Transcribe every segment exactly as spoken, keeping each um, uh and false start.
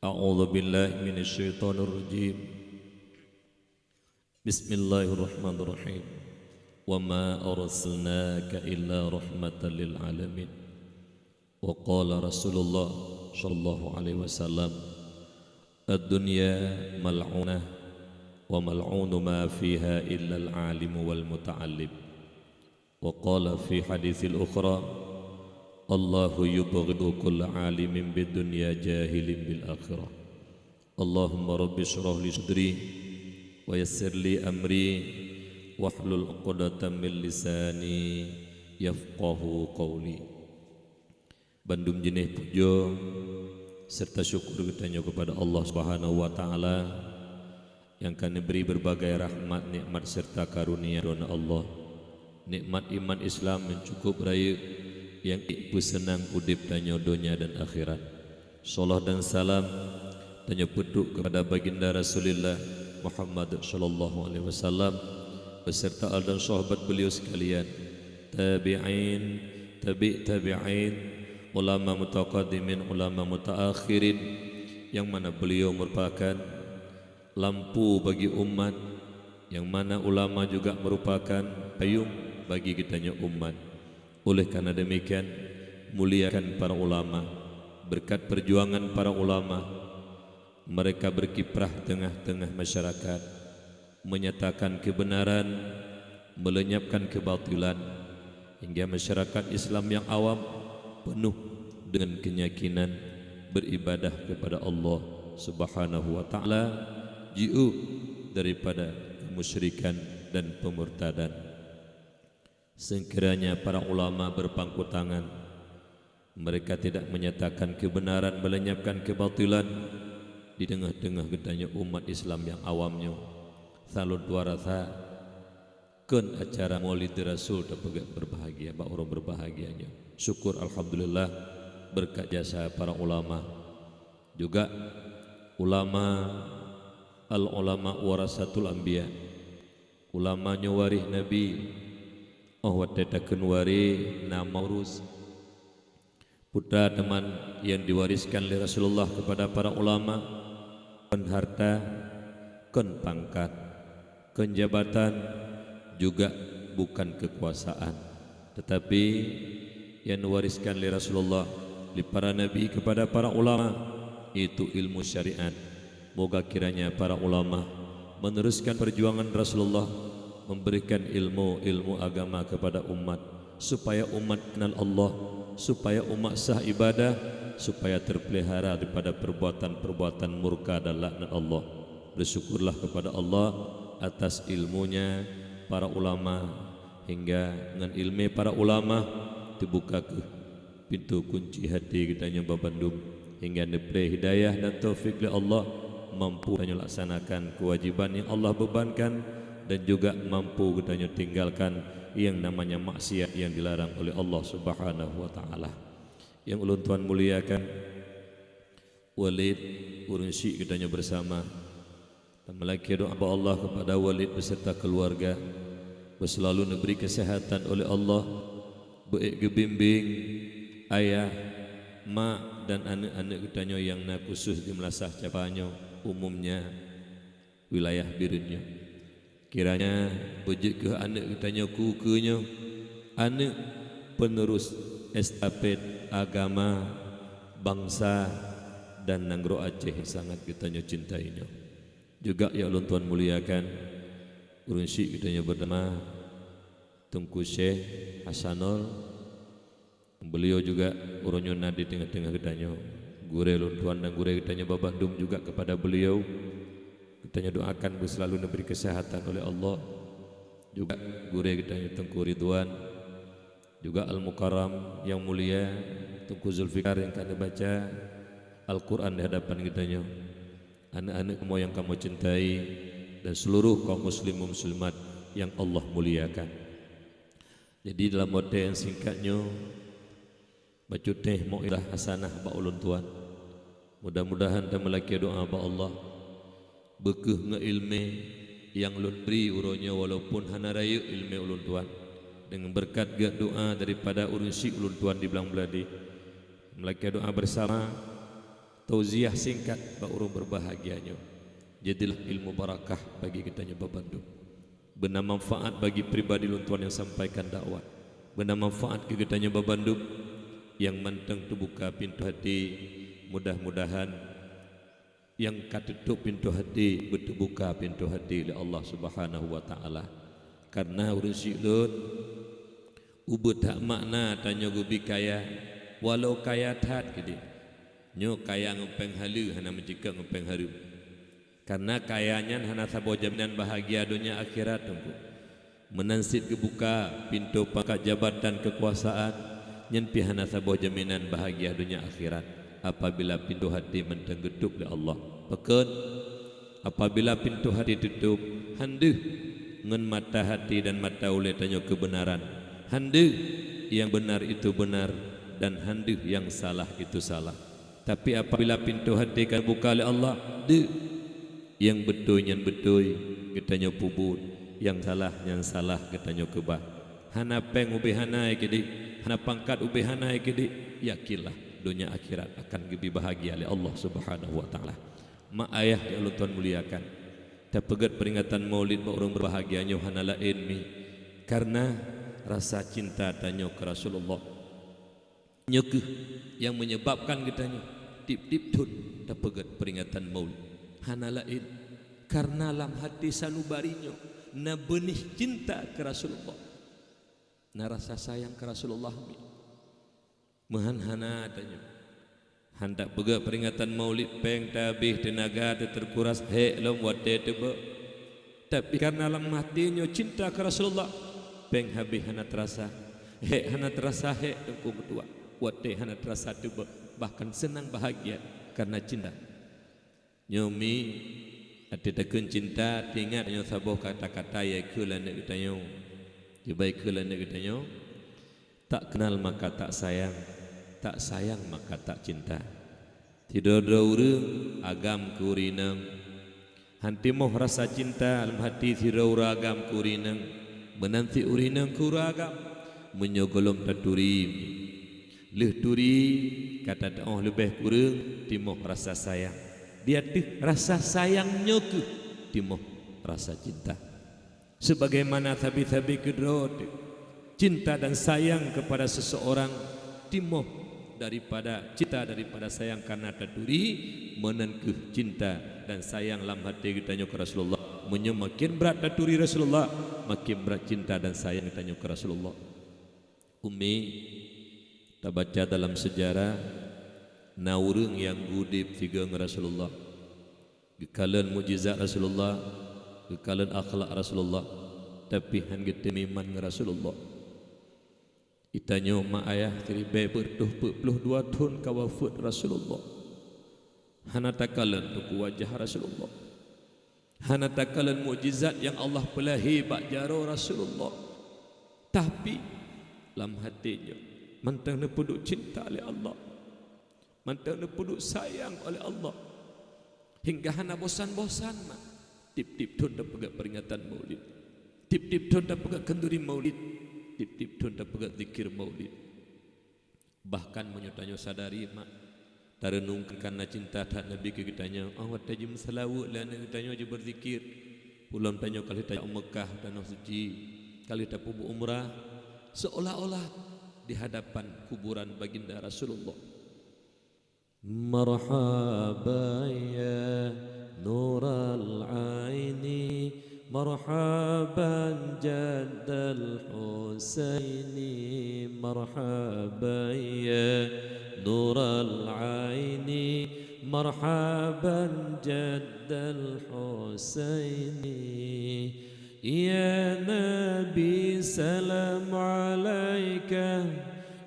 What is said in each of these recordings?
أعوذ بالله من الشيطان الرجيم. بسم الله الرحمن الرحيم. وما أرسلناك إلا رحمة للعالمين. وقال رسول الله صلى الله عليه وسلم: الدنيا ملعونة وملعون ما فيها إلا العالم والمتعلم. وقال في حديث الأخرى: الله يبغض كل عالم بالدنيا جاهل بالآخرة. اللهم رب اشرح لي صدري ويسر لي أمري واحلل عقدة من لساني يفقهوا قولي. Bandum jeunèh pujoe serta syukur geutanyoe keupada Allah Subhanahu wa Ta'ala nyang ka neubri beurbagai rahmat, nikmat serta karunia droeneuh Allah. Nikmat iman Islam nyang cukup rayeuk nyang ék peuseunang udeb tanyoe donya dan akhirat. Salawat dan salam tanyoe peutrok keupada Baginda Rasulullah Muhammad sallallahu alaihi wasallam beserta al dan sahabat beliau sekalian, tabi'in, tabi' tabi'in, ulama mutaqaddimin, ulama mutaakhirin, nyang mana beliau merupakan lampu bagi umat, nyang mana ulama juga merupakan payong bagi geutanyoe umat. Oleh karena demikian, muliakan para ulama. Berkat perjuangan para ulama, mereka berkiprah tengah-tengah masyarakat, menyatakan kebenaran, melenyapkan kebatilan, hingga masyarakat Islam yang awam penuh dengan keyakinan beribadah kepada Allah Subhanahu wa Ta'ala, jiôh daripada kemusyrikan dan pemurtadan. Sekiranya para ulama berpangku tangan, mereka tidak menyatakan kebenaran, melenyapkan kebatilan di tengah-tengah geutanyoe umat Islam nyang awam nyoe. Salon tuara sa, kon acara Maulid Rasul tapeugah berbahagia bak uroe berbahagia nyoe. Syukur alhamdulillah berkat jasa para ulama. Juga ulama, al ulama warasatul anbiya. Ulama nyoe waréh Nabi. Óh watée takheun waréh na maurus. Putra teuma nyang diwariskan lé Rasulullah keupada para ulama, kon harta, kon pangkat, kon jabatan, juga bukan kekuasaan, tetapi nyang diwariskan lé Rasulullah, lé para nabi keupada para ulama, yaitu ilmu syariat. Moga kiranya para ulama meneruskan perjuangan Rasulullah, memberikan ilmu-ilmu agama kepada umat, supaya umat kenal Allah, supaya umat sah ibadah, supaya terpelihara daripada perbuatan-perbuatan murka dan laknat Allah. Bersyukurlah kepada Allah atas ilmunya para ulama, hingga ngon ilmu para ulama teubuka keuh pintoe kunci hati geutanyoe babandum, hingga neupreh hidayah dan taufik lé Allah, mampu tanyoe laksanakan keuwajiban nyang Allah beubankan, dan juga mampu geutanyoe tinggalkan nyang namanya maksiat nyang dilarang oleh Allah Subhanahu wa Ta'ala. Nyang ulôn tuan muliakan, Walid, ureuëng syik geutanyoe bersama. Tameulakée doa bak Allah keupada Walid beserta keuluwarga, beuselalu neubri keuseuhatan oleh Allah, beuék geubimbéng ayah, mak, dan aneuëk-aneuëk geutanyoe nyang na khusus di Meulasah Caba nyoe, umumnya wilayah Bireuen nyoe. Kiranya beujeuet keuh aneuëk geutanyoe keu-keu nyoe, aneuëk penerus estafet agama, bansa, dan nanggroe Aceh nyang sangat geutanyoe cintai nyoe. Juga nyang ulôn tuan muliakan, ureuëng syik geutanyoe bernama Teungku Syekh Hasanul. Beliau juga uroe nyoe na di teungoh-teungoh geutanyoe. Gurée lôn tuan dan gurée geutanyoe babandum juga keupada beliau, geutanyoe doakan beuselalu neubri keuseuhatan oleh Allah. Juga gurée geutanyoe Teungku Ridwan, juga Al-Mukarram nyang mulia, Teungku Zulfikar nyang ka neubaca Al-Quran di hadapan geutanyoe. Aneuëk-aneuëk kamoe nyang kamoe cintai, dan seluruh kaum muslimin muslimat nyang Allah muliakan. Jadi, dalam watée nyang singkat nyoe, bacut teuh mau'izah hasanah bak ulôn tuan. Mudah-mudahan tameulakée doa bak Allah, beukeuh ngon iéleumé nyang lôn bri uroe nyoe, walaupun hana rayeuk iéleumé ulôn tuan, deungon beureukat gét doa daripada ureuëng syik ulôn tuan di Blang Beuladi. Meulakée doa beusama, Tauziah singkat bak ureuëng berbahagia nyoe. Jadilah ilmu barakah bagi geutanyoe babandum. Beuna manfaat bagi pribadi lôn tuan nyang sampaikan dakwah. Beuna manfaat keu geutanyoe babandum nyang mantong teubuka pintoe hati. Mudah-mudahan nyang ka teutôb pintoe hati beuteubuka pintoe hati lé Allah Subhanahu wa Ta'ala. Karena ureuëng syiek lôn, ubit that makna tanyoe geubi kaya, walau kaya that keudeh. Nyoe kaya ngon péng haleue hana meucikeu ngon péng hareuem. Karena kaya nyan hana saboh jaminan bahagia donya akhirat, Teungku. Meunan cit geubuka pintoe pangkat, jabatan, keukuasaan, nyan pih hana saboh jaminan bahagia donya akhirat apabila pintoe hati mantong geutôb lé Allah. Pakon? Apabila pintoe hati teutôb, han deuh ngon mata hati dan mata ulée tanyoe keubeunaran. Han deuh nyang beunar itu beunar dan han deuh nyang salah itu salah. Tapi apabila pintoe hati ka buka lé Allah, deuh, nyang beutôi nyan beutôi geutanyoe peubuet, nyang salah nyan salah geutanyoe keubah. Hana péng ubé hana keudeh, hana pangkat ubé hana keudeh, yakinlah donya akhirat akan geubi bahagia lé Allah Subhanahu wa Ta'ala. Mak ayah nyang lôn tuan muliakan, tapeugét peuringatan Maulid bak ureuëng berbahagia nyoe hana laén mi karena rasa cinta tanyoe keu Rasulullah. Nyoe kheueh nyang menyebabkan geutanyoe tiep-tiep thon tapeugét peuringatan Maulid. Hana laén, karena lam hati sanubari nyoe na beunih cinta keu Rasulullah, na rasa sayang keu Rasulullah. Meuhan hana tanyoe. Han tapeugét peuringatan Maulid, péng tahabéh, teunaga teukuras, hék lom watée teuba. Tapi karena lam hati nyoe cinta keu Rasulullah, péng habéh hana teurasa, hék hana teurasa, hék Teungku meutuah, watée hana teurasa teuba, bahkan seunang bahagia karena cinta. Nyoe mi, até takheun cinta, teuingat nyoe saboh kata-kata nyang keu lé aneuëk geutanyoe. Cuba keu lé aneuëk geutanyoe, tak kenal maka tak sayang, tak sayang maka tak cinta. Sidroe-droe ureuëng agam keu ureuëng inong, han timoh rasa cinta lam hati sidroe ureuëng agam keu ureuëng inong, meunan cit ureuëng inong keu ureuëng agam. Meunyoe gohlom taturi, lheueh turi ka tataôh leubeh kureueng timoh rasa sayang. Di ateueh rasa sayang nyoe kheueh timoh rasa cinta. Sebagaimana sabe-sabe keudroe teuh, cinta dan sayang kepada seseorang timoh daripada cinta daripada sayang karena taturi, meunan kheueh cinta dan sayang lam hati geutanyoe keu Rasulullah. Meunyoe makin brat taturi Rasulullah, makin brat cinta dan sayang geutanyoe keu Rasulullah. Umi, tabaca dalam sejarah, na ureuëng nyang geuudeb sigoe ngon Rasulullah. Geukalon mukjizat Rasulullah, geukalon akhlak Rasulullah, tapi han geuteumiman ngon Rasulullah. Geutanyoe mak ayah siribée peuet reutôh peuet ploh dua thon ka wafeuet Rasulullah. Hana takalon tuku wajah Rasulullah. Hana takalon mukjizat nyang Allah peulahé bak jaroe Rasulullah. Tapi, lam hati nyoe mantong neupeuduek cinta lé Allah. Mantong neupeuduek sayang oleh Allah. Hingga hana bosan-bosan mak tiep-tiep thon tapeugét peuringatan Maulid. Tiep-tiep thon tapeugét khanduri Maulid. Tiep-tiep thon tapeugét zikir Maulid. Bahkan meunyoe tanyoe sadari mak, tareunungkan kana cinta that Nabi keu geutanyoe, óh watée jimeuseulaweuet lé aneuëk geutanyoe jibeurzikir, ulôn tanyoe ka lheueh tajak u Meukah, Tanoh Suci, ka lheueh tapeubuet umrah, seolah-olah di hadapan kuburan Baginda Rasulullah. مرحبا يا نور العين، مرحبا جد الحسين، مرحبا يا نور العين، مرحبا جد الحسين. يا نبي سلام عليك،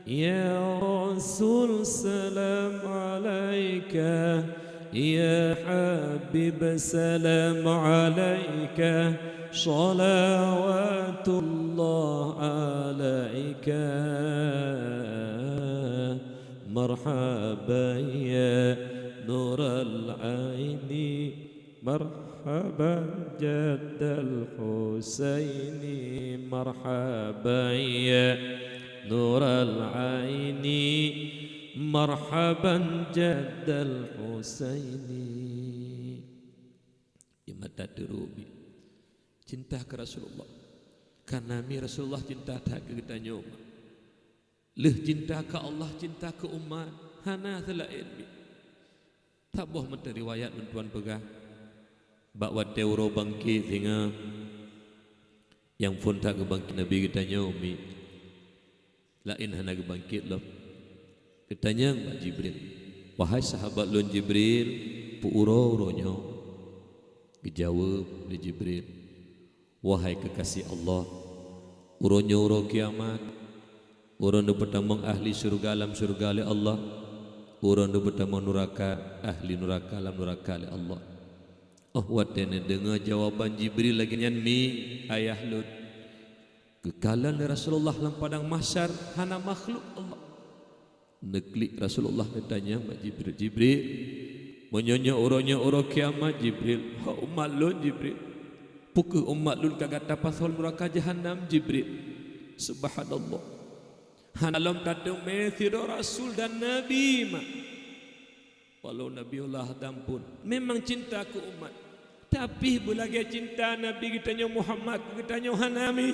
يا رسول سلام عليك، يا حبيب سلام عليك، صلوات الله عليك. مرحبا يا نور العين، مرحبا جد الحسين، مرحبا يا نور العين، Marhaban jaddal Husaini. Di mata teuruk bi. Cinta keu Rasulullah. Karena mi Rasulullah cinta that keu geutanyoe. Lheueh cinta keu Allah, cinta keu umat, hana seulaén bi. Saboh meuteuriwayat lôn tuan peugah, bak watée uroe bangkét singoh, nyang phon that geubangkét Nabi geutanyoe mi, laén hana geubangkét lom. Geutanyong bak Jibril, "Wahai sahabat lôn Jibril, peu uroe uroe nyoe?" Geujaweueb lé Jibril, "Wahai keukaséh Allah, uroe nyoe uroe kiamat, uroe neupeutamong ahli syeuruga lam syeuruga lé Allah, uroe neupeutamong nuraka ahli nuraka lam nuraka lé Allah." Oh watée neudeungoe jawaban Jibril lagée nyan mi, ayah lôn, geukalon lé Rasulullah lam padang mahsyar hana makhluk Allah. Neuklik Rasulullah neutanyong bak Jibril, "Jibril, meunyoe nyoe uroe nyoe uroe kiamat, Jibril, ho umat lôn, Jibril? Peu kheueh umat lôn ka gata pasoe nuraka jahannam, Jibril?" Subhanallah. Hana lom tateumé sidroe rasul dan nabi mak. Walau Nabiullah Adam pun memang cinta keu umat. Tapi beulagée cinta Nabi geutanyoe Muhammad keu geutanyoe hana mi.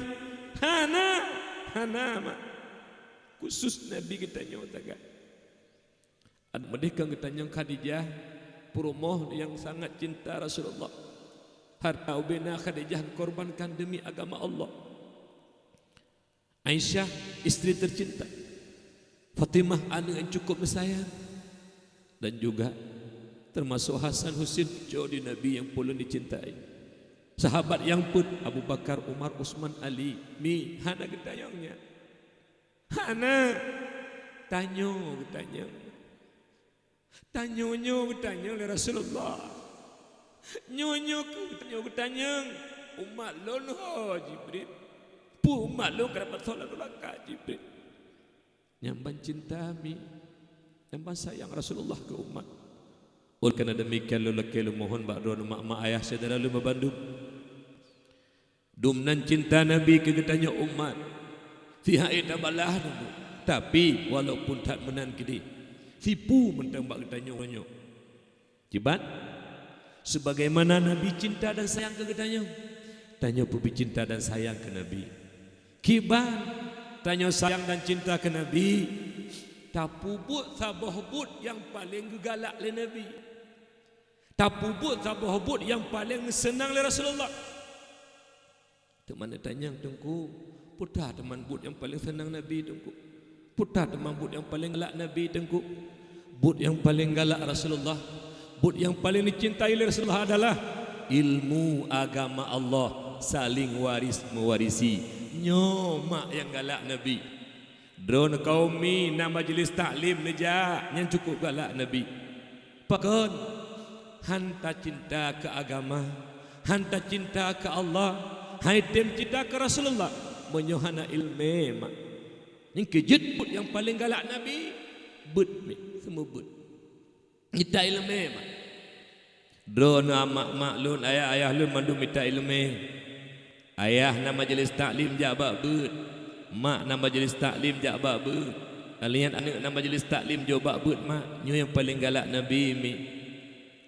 Hana, hana mak. Khusus Nabi geutanyoe taga. Meudeh keu geutanyoe Khadijah, peurumoh nyang sangat cinta Rasulullah. Harta ubena Khadijah korbankan demi agama Allah. Aisyah, istri tercinta. Fatimah, aneuk nyang cukup neusayang. Dan juga termasuk Hasan Husin, cucu Nabi nyang peuleuen dicintai. Sahabat nyang peuet, Abu Bakar, Umar, Utsman, Ali. Mi, hana geutanyong nyan. Hana. Tanyoe geutanyong. Tanyoe nyoe geutanyong lé Rasulullah. Nyoe nyoe keuh tanyoe geutanyong, "Umat lôn ho, Jibril? Peu umat lôn ka dapat soe lam nuraka, Jibril?" Nyan ban cinta mi, nyan ban sayang Rasulullah keu umat. Oleh karena demikian, lôn lakée lôn mohon bak droeneuh mak-mak ayah syedara lôn bandum. Dum nan cinta Nabi keu geutanyoe umat. Sihat ék tabalah nyoe. Tapi, walaupun that meunan keudeh, sipu mantong bak geutanyoe nyoe. Kiban, sebagaimana Nabi cinta dan sayang keu geutanyoe, tanyoe peubi cinta dan sayang keu Nabi. Kiban, tanyoe sayang dan cinta keu Nabi, tapeubuet saboh buet nyang paleng geugalak lé Nabi. Tapeubuet saboh buet nyang paleng neuseunang lé Rasulullah. Teuma neutanyong, "Teungku, peue that teuma buet nyang paleng seunang Nabi, Teungku? Peue that teuma buet nyang paleng galak Nabi, Teungku?" Buet nyang paleng galak Rasulullah, buet nyang paleng dicintai lé Rasulullah adalah ilmu agama Allah, saling waris meuwarisi. Nyoe mak nyang galak Nabi. Droeneuh kaum mi na majlis taklim neujak, nyan cukup galak Nabi. Pakon? Han tacinta keu agama, han tacinta keu Allah, han tem cinta keu Rasulullah, meunyoe hana ileumé mak. Nyang keujeuet buet nyang paleng galak Nabi, beuet mi, seumeubeuet. Mita ileumé mak. Droeneuh mak-mak lôn, ayah-ayah lôn mandum mita ileumé. Ayah na majlis taklim jak bak beuet, mak na majlis taklim jak bak beuet. Kalian aneuk na majlis taklim jok bak beuet mak. Nyoe nyang paleng galak Nabi mi.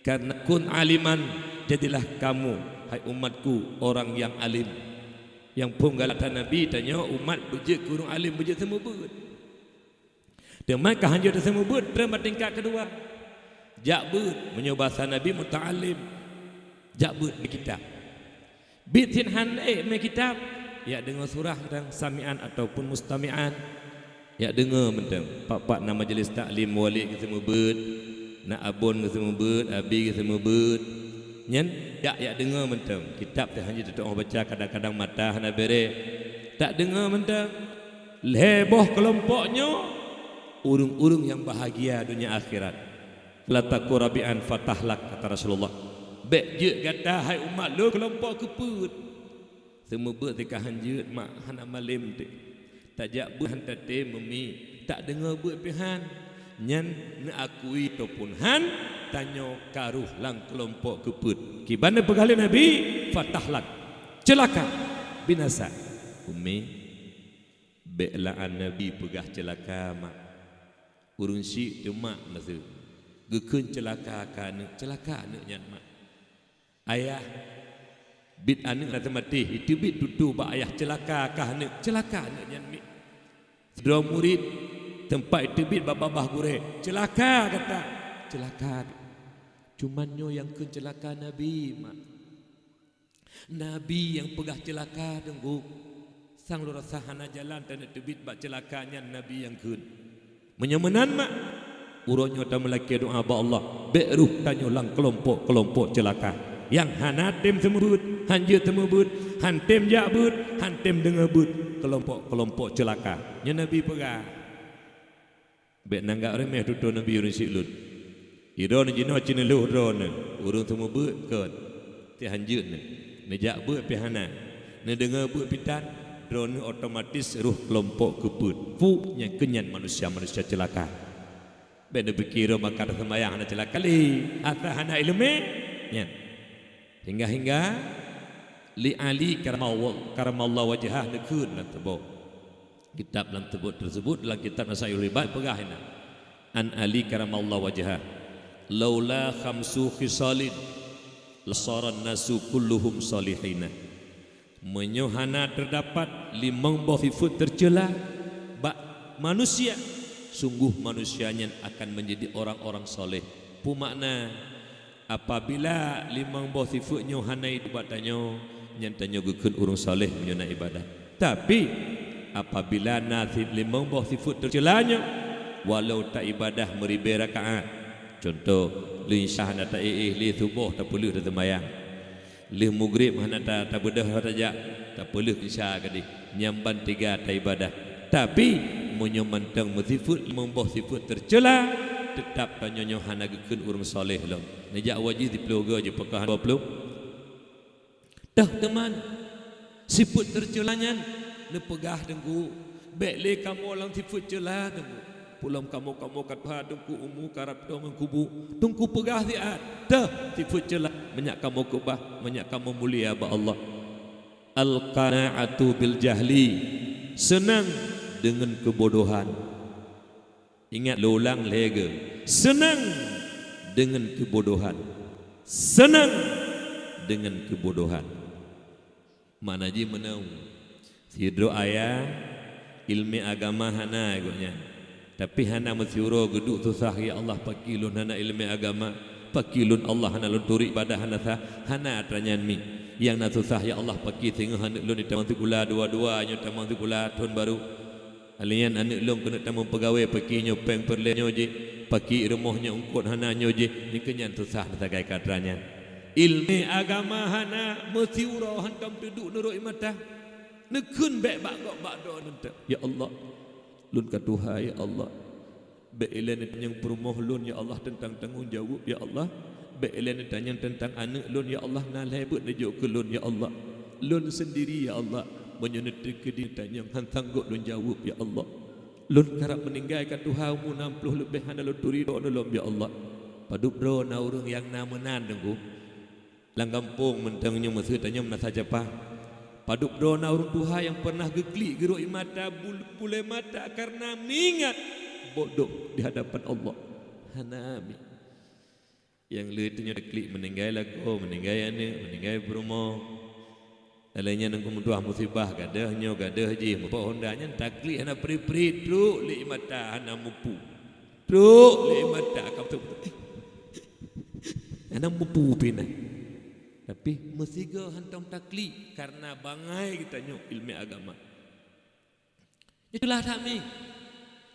Karena kun aliman, jadilah kamu, hai umatku, orang yang alim. Nyang phon galak that Nabi, tanyoe umat beujeuet keu ureuëng alim, beujeuet seumeubeuet. Teuma ka hanjeuet teuseumeubeuet, treun bak tingkat keudua. Jak beuet, meunyoe basa Nabi muta'allim. Jak beuet meukitab. Biet cit han ék meukitab, jak deungoe surah tang sami'an ataupun mustami'an. Jak deungoe mantong, pat-pat na majlis taklim, wali geuseumeubeuet, na abon geuseumeubeuet, abi geuseumeubeuet. Nyan jak, jak deungoe mantong. Kitab teuh hanjeuet teutuoh baca, kadang-kadang mata hana béreh. Tak deungoe mantong. Lhée boh keulompok nyoe ureuëng-ureuëng nyang bahagia donya akhirat. "La takun rabi'an fatahlak," kata Rasulullah. "Bék jeuet gata, hai umat lôn, keulompok keupeuet." Seumeubeuet teuka hanjeuet mak hana malem teuh. Tajak beuet han tatem meumi, tak deungoe beuet pih han. Nyan neuakui ataupun han, tanyoe ka rhoh lam keulompok keupeuet. Kiban neupeugah lé Nabi, "Fatahlak." Ceulaka, binasa. Umi, bék la'an Nabi peugah ceulaka mak. Ureuëng syiek teumak masa geukheun ceulaka kah aneuëk, ceulaka aneuëk nyan mak. Ayah, bit aneuëk na teumatéh, iteubiet tutoe bak ayah ceulaka kah aneuëk, ceulaka aneuëk nyan miet. Sidroe murit teumpat iteubiet bak babah gurée, ceulaka gata, ceulaka. Cuman nyoe nyang kheun ceulaka Nabi mak. Nabi nyang peugah ceulaka teungku. Sang lôn rasa hana jalan taneuk teubiet bak ceulaka nyan Nabi nyang kheun. Meunyoe meunan mak, uroe nyoe tameulakée doá bak Allah, bék rôh tanyoe lam keulompok-keulompok ceulaka. Nyang hana tem seumeubeuet, hanjeuet seumeubeuet, han tem jak beuet, han tem deungoe beuet, keulompok-keulompok ceulaka. Nyoe Nabi peugah. Bék nanggab reumeh tutoe Nabi ureuëng syiek lôn. Idroeneuh jinoe ceuneulhôh droeneuh, ureuëng seumeubeuet kon, teuh hanjeuet neuh. Neujak beuet pih hana. Neudeungoe beuet pih tan, droeneuh otomatis rôh keulompok keupeuet. Peue nyang kheun nyan manusia-manusia ceulaka. Bék neupike droe maka taseumayang hana ceulaka lé, atra hana iéleumé nyan. Hingga-hingga li Ali karamallahu, karamallahu wajhah neukheun lam teuboh. Kitab lam teuboh tersebut, dalam kitab Nasaihul Ibad peugah inan. An Ali karamallahu wajhah, "Laula khamsu khisalin lasaran nasu kulluhum salihina." Meunyoe hana teudapat limong boh sifeuet teuceulah bak manusia, sungguh manusia nyan akan menjadi orang-orang saleh. Peue makna? Apabila limong boh sifeuet nyoe hana iduek bak tanyoe, nyan tanyoe geukheun ureuëng saleh meunyoe na ibadah. Tapi, apabila na si-, limong boh sifeuet teuceulah nyoe, walau ta ibadah meuribée rakaat, cuntoh, leueng Isya hana ta-éh, lé suboh tapeuleueh taseumayang, lheueh Maghrib hana ta-, tabeudôh tajak, tapeuleueh Isya keudeh, nyan ban teuga ta ibadah. Tapi, meunyoe mantong meusifeuet limong boh sifeuet teuceulah, teutab tanyoe nyoe hana geukheun ureuëng saleh lom. Neujak u haji siplôh goe jipeugah dua ploh. Teuh teuma, sifeuet teuceulah nyan neupeugah teungku, bék lé kamoe lam sifeuet ceulah teungku. Peulom kamoe-kamoe ka tuha teungku umu karab tong ngon kubu. Teungku peugah siat, teuh sifeuet ceulah, meunyak kamoe keubah, meunyak kamoe mulia bak Allah. Al-qana'atu bil jahli, seunang deungon keubodohan. Ingat lôn ulang lhée goe, seunang deungon keubodohan. Seunang deungon keubodohan. Makna jih meunoe, sidroe ayah iéleumé agama hana gobnyan, tapi hana meusiuroe geuduek susah, "Ya Allah, pakri lôn hana iéleumé agama, pakri lôn Allah hana lôn turi ibadah hana sah." Hana atra nyan mi. Nyang na susah, "Ya Allah, pakri singoh aneuëk lôn jitamong sikula, dua-dua nyoe tamong sikula thon barô." Lheueh nyan aneuëk lôn keuneuk tamong peugawée, pakri nyoe péng peureulée nyoe jih, pakri rumoh nyoe eungkot hana nyoe jih, nyan keuh nyan susah sagai ka atra nyan. Iéleumé agama hana, meusiuroe hantom teuduek neurôk ié mata. Neukheun bék bak gob bak droe neuteuh, "Ya Allah, lôn ka tuha, ya Allah. Bék ilée neutanyong peurumoh lôn, ya Allah, teuntang tanggong jaweueb, ya Allah. Bék ilée neutanyong teuntang aneuëk lôn, ya Allah, na lhée beuet neujok keu lôn, ya Allah. Lôn seundiri, ya Allah, meunyoe neuteukeudi neutanyong han sanggob lôn jaweueb, ya Allah. Lôn karab meuninggai ka tuha umu nam ploh leubeh hana lôn turi droeneuh lom, ya Allah." Padub droe na ureuëng nyang na meunan teungku. Lam gampông mantong nyoe meuseu tanyong na saja pah. Padub droe na ureuëng tuha nyang pernah geuklik geurôk ié mata bul-, bulée mata kareuna meuingat bodoh di hadapan Allah. Hana mi. Nyang le tanyoe klik meuninggai lakoe, meuninggai aneuëk, meuninggai peurumoh. Lheueh nyan teungku meutuah musibah, gadôh nyoe, gadôh jih, mupok honda nyan taklik hana pri-pri, trok lé ié mata hana mupu. Trok lé ié mata ka beutôi-beutôi. Hana mupu pih na. Tapi meusigoe hantom taklik kareuna bangai geutanyoe iéleumé agama. Itulah that mi.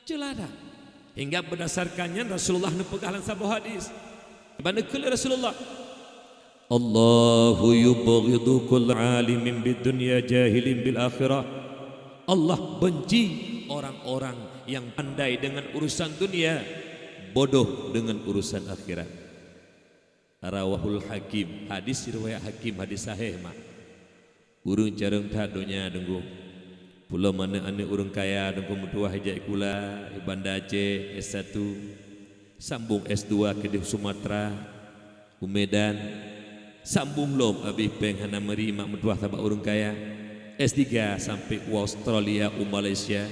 Jeulaih that. Hingga berdasarkan nyan Rasulullah neupeugah lam saboh hadis. Ban neukheun lé Rasulullah, "Allahu yubghidu kulla alimin bid dunya jahilin bil akhirah." Allah benci orang-orang yang pandai dengan urusan dunia, bodoh dengan urusan akhirat. Rawahul Hakim, hadis riwayat Hakim, hadis sahih mak. Ureuëng carông that donya deunggong. Pulo manök aneuëk ureuëng kaya deunggong meutuwah ijak sikula di Banda Aceh S satu, sambong S dua keudeh Sumatera, u Medan, sambong lom abéh péng hana meuri mak meutuwah sabab ureuëng kaya, S tiga sampai u Australia, u Malaysia.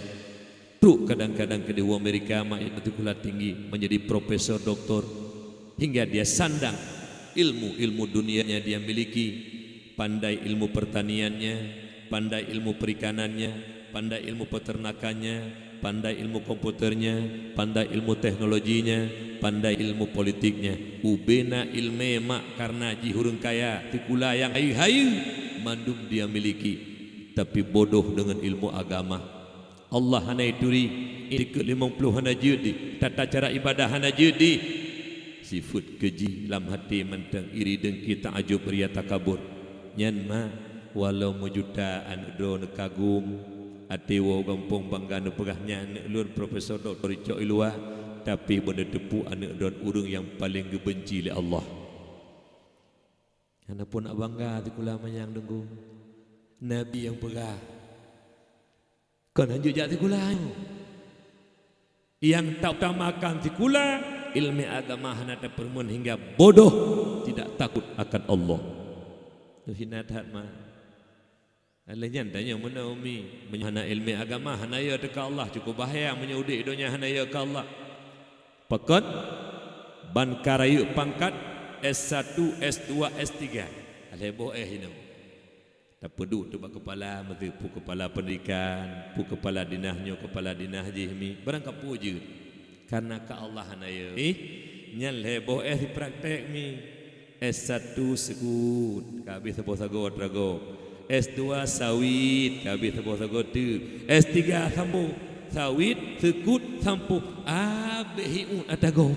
Trok kadang-kadang keudeh u Amerika, mak, sikula tinggi, menjadi profesor, doktor, hingga dia sandang ilmu-ilmu dunianya dia miliki, pandai ilmu pertaniannya, pandai ilmu perikanannya, pandai ilmu peternakannya, pandai ilmu komputernya, pandai ilmu teknologinya, pandai ilmu politiknya. Ubena ilmé, mak, karena jih ureuëng kaya, sikula nyang hayeue-hayeue, mandum dia miliki, tapi bodoh dengan ilmu agama. Allah hana ituri, ikot limong ploh hana jeuet di, tata cara ibadah hana jeuet di. Sifeuet keuji lam até mantong, iri, dengki, taajub, ria, takabur. Nyan, mak, walau meujuta aneuëk droeneuh kagum, até woe gampông bangga neupeugah, "Nyan aneuëk lôn, profesor, doktor, icok i luwa," tapi beuneuteupeu aneuëk droeneuh ureuëng nyang paleng geubenci lé Allah. Hana peue nak bangga sikula manyang, Teungku. Nabi nyang peugah, kon hanjeuet jak sikula nyoe. Nyang tautamakan sikula, ilmu agama hana tapeureumeun hingga bodoh, tidak takut akan Allah. Nyoe hina that, mak. Lheueh nyan tanyoe meunan, Umi, meunyoe hana ilmu agama, hana yö teuka Allah, cukup bahaya meunyoe udeb donya hana yö keu Allah. Pakon? Ban ka rayeuk pangkat S satu, S dua, S tiga. Lhèe boh S inoe. Tapeuduek teuk bak keupala, meuseu peue keupala pendidikan, peue keupala dinas nyoe, keupala dinas jih, Mi. Barang ka peue jeuet. Karena keu Allah hana yö. Ih, nyan lhèe boh S dipraktek, Mi. S satu seukut, ka habéh saboh sagoe teuragoe. S dua sawit, ka habéh saboh sagoe teuk. S tiga sampôh, sawit, seukut, sampôh, habéh hiuet ata gob.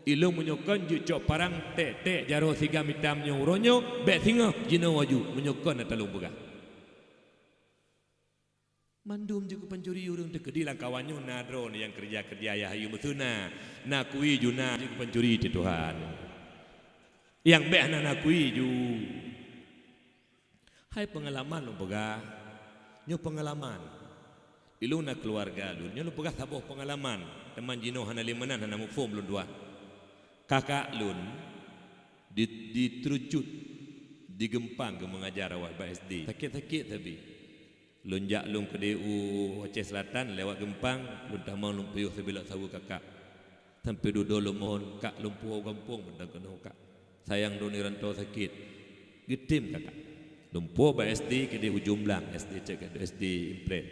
Ilôn meunyoe kon jeuet cok parang, tek-tek jaroe sigam itam nyoe uroe nyoe, bèk singoh jinoe aju, meunyoe kon ata lôn peugah. Mandum jeuet keu pancuri ureuëng, teukeudi lam kawan nyoe na droeneuh nyang keureuja-keureuja yah hayeue meuseuna, na kui ju na jeuet keu pancuri teuh Tuhan. Nyang bèk hana na kui ju. Hai peungalaman lôn peugah, nyoe peungalaman. Ilôn na keuluwarga lôn, nyoe lôn peugah saboh peungalaman, teuma jinoe hana lé meunan hana muphom lôn tuan. Kakak lôn di, di Trucut, di Geumpang geumeungajar awai bak S D. Sakét-sakét sabe. Lôn jak lôn keudeh u Aceh Selatan lewat Geumpang, lôn tamong lôn piôh sibilok saweue kakak. Sampoe dudoe lôn mohon, "Kak, lôn puwoe u gampông mantong keunoe, Kak. Sayang droeneuh ranto sakét." Geutem kakak. Lôn puwoe bak S D keudeh Ujong Blang, S D cit, S D Impres.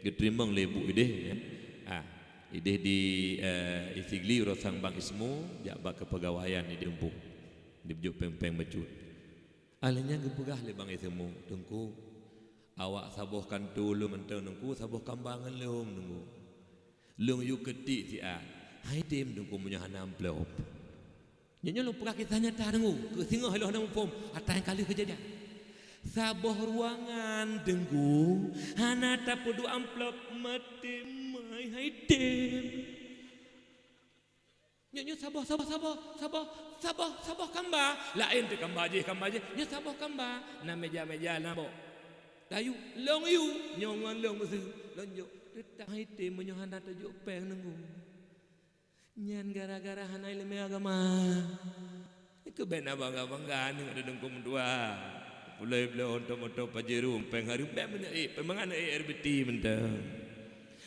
Geuteurimong lé bu ideh, ya. Ah, ideh di, eh, Isigli, Rosang Bang Ismu, jak bak keupeugawaian ideh Lumpung. Dibeujok péng-péng bacut. Ah, lheueh nyan geupeugah lé Bang Ismu, "Teungku, awak saboh kantô lôn mantong Teungku, saboh kamba ngon lôn Teungku. Lôn yue keutik siat, han item Teungku meunyoe hana amplop." Nyoe, nyoe lôn peugah kisah nyata Teungku, keu singoh ilôn hana muphom, ata nyang ka lheueh keujadian. Saboh ruangan Teungku, hana tapeuduek amplop, maté mai han item. Nyoe, nyoe saboh, saboh, saboh, saboh, saboh, saboh kamba. Laén teuk kamba jih, kamba jih. Nyoe saboh kamba. Na meja-meja, na bok. Tayue, lôn yue, nyoe ngon lôn meuseu. Lôn jok, teutap han item meunyoe hana tajok péng Teungku. Nyan gara-gara hana ileumèe agama. Keuh bèk na bangga-bangga aneuëk deudeung keu meutuah. Pulai bloe onto moto Pajero, péng hareuem, bèk meunan ék, péng mangat na ék R B T mantong.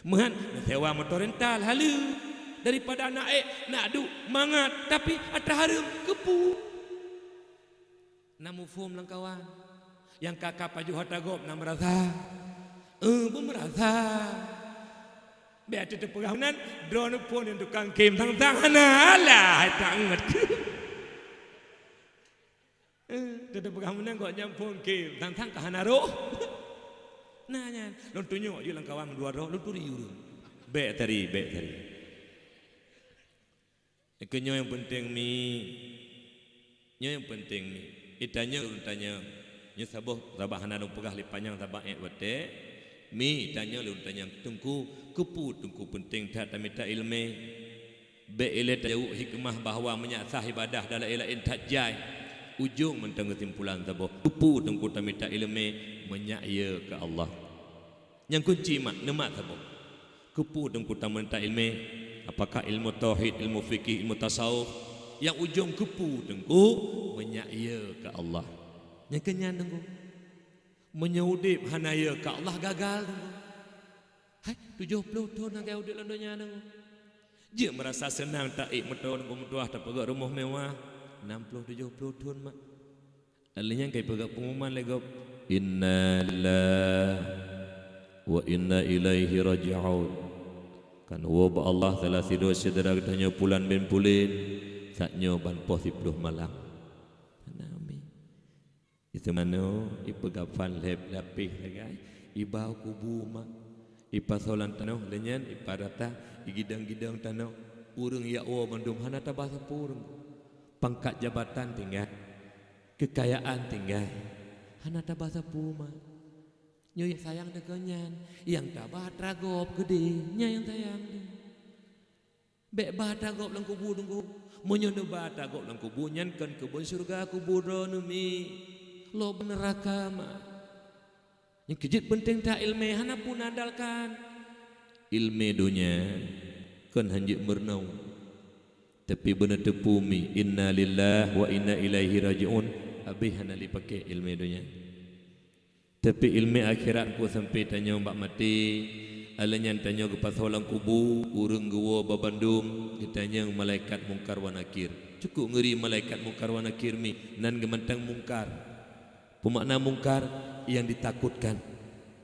Meuhan, meusewa moto rental haleue, daripada na ék, na duek, mangat, tapi atra hareuem, keupeue? Na muphom lam kawan. Nyang ka-ka pajoh ata gob na meurasa. Eh, beumeurasa. Bèk teupeugah meunan, droeneuh phon ngon tukang kém sang-sang hana, alah, hai tanget. Eh, teupeugah meunan gobnyan phon kém, sang-sang ka hana roh. Nah nyan, lôn tunyok jih lam kawan meudua droe, lôn turi ureuëng. Bèk tari, bèk tari. Keu nyoe nyang peunteng, Mi. Nyoe nyang peunteng, Mi. Itanyoe lôn tanyong. Nyoe saboh sabab hana lôn peugah lé panyang sabab ék watèe. Mi, itanyoe lôn tanyong, Teungku, keupeue Teungku peunteng that tamita ileumèe? Bèk ilèe tajaweueb hikmah bahwa meunyak sah ibadah dan laén-laén that jai. Ujong mantong keusimpulan saboh. Keupeue Teungku tamita ileumèe? Meunyak yö keu Allah. Nyang kunci mak, neumat saboh. Keupeue Teungku tamita ileumèe? Apakah ilmu tauhid, ilmu fikih, ilmu tasawuf? Nyang ujong keupeue Teungku? Meunyak yö keu Allah. Nyang keu nyan Teungku. Meunyoe udép hana yö keu Allah, gagal Teungku. Hai, Tujoh ploh thon lagèe udép lam donya nyoe. Jeuet meurasa seunang taék meutoe ngon meutuah tapeugöt rumoh mewah, nam ploh tujoh ploh thon mak. Lheueh nyan ka ipeugöt pengumuman lé gob, "Inna lillahi wa inna ilaihi raji'un." Kan woe bak Allah salah sidroe syedara geutanyoe pulan bin pulen, saat nyoe ban poh siploh malam. Hana mi. Iseumanoe ipeugafan lhèe lapéh sagai, iba u kubu mak, ipasoe lam tanoh, lheueh nyan iparata, igidong-gidong tanoh. Ureueng jak woe mandum hana taba sapeue ureueng. Pangkat jabatan tinggai, keukayaan tinggai, hana taba sapeue mak. Nyoe nyang sayang deungon nyan, nyang taba atra gob keudéh, nyan nyang sayang deuh. Bèk ba atra gob lam kubu teungku. Meunyoe neuba atra gob lam kubu nyan kon keubeuen syeuruga kubu droeneuh mi. Lom neuraka mak. Nyang keujeuet peunteng that ileumèe hana peue neuandalkan. Ileumèe donya kon hanjeuet meurunoe. Tapi beuneuteupeu mi, inna lillahi wa inna ilaihi raji'un, habéh hana lé pakék ileumèe donya. Tapi ileumèe akhirat ku sampai tanyoe bak maté, lheueh nyan tanyoe geupasoe lam kubu, ureueng geuwoe babandum, geutanyong malaikat Mungkar wa Nakir. Cukup ngeuri malaikat Mungkar wa Nakir mi, nan geuh mantong mungkar. Peumakna mungkar, nyang ditakutkan,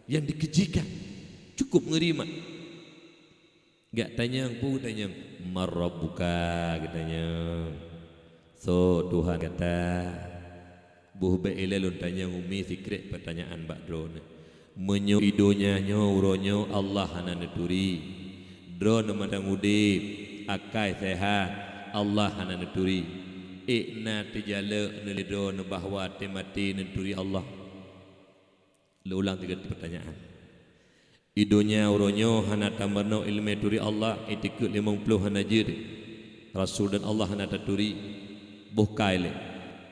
nyang dikeujikan. Cukup ngeuri mak. Geutanyong, peue geutanyong? "Man rabbuka?" geutanyong. "Soe Tuhan gata?" Boh bèk ilèe lôn tanyong umi sikrek peutanyaan bak droeneuh. Meunyoe i donya nyoe uroe nyoe Allah hana neuturi, droeneuh mantong udép, akai seuhat, Allah hana neuturi, ék na teujalok neuh lé droeneuh bahwa watèe maté neuturi Allah? Lôn ulang tiga kali peutanyaan. I donya uroe nyoe hana tameurunoe ileumèe turi Allah, i tikeuet limong ploh hana jeuet, Rasul dan Allah hana taturi. Boh kai lé.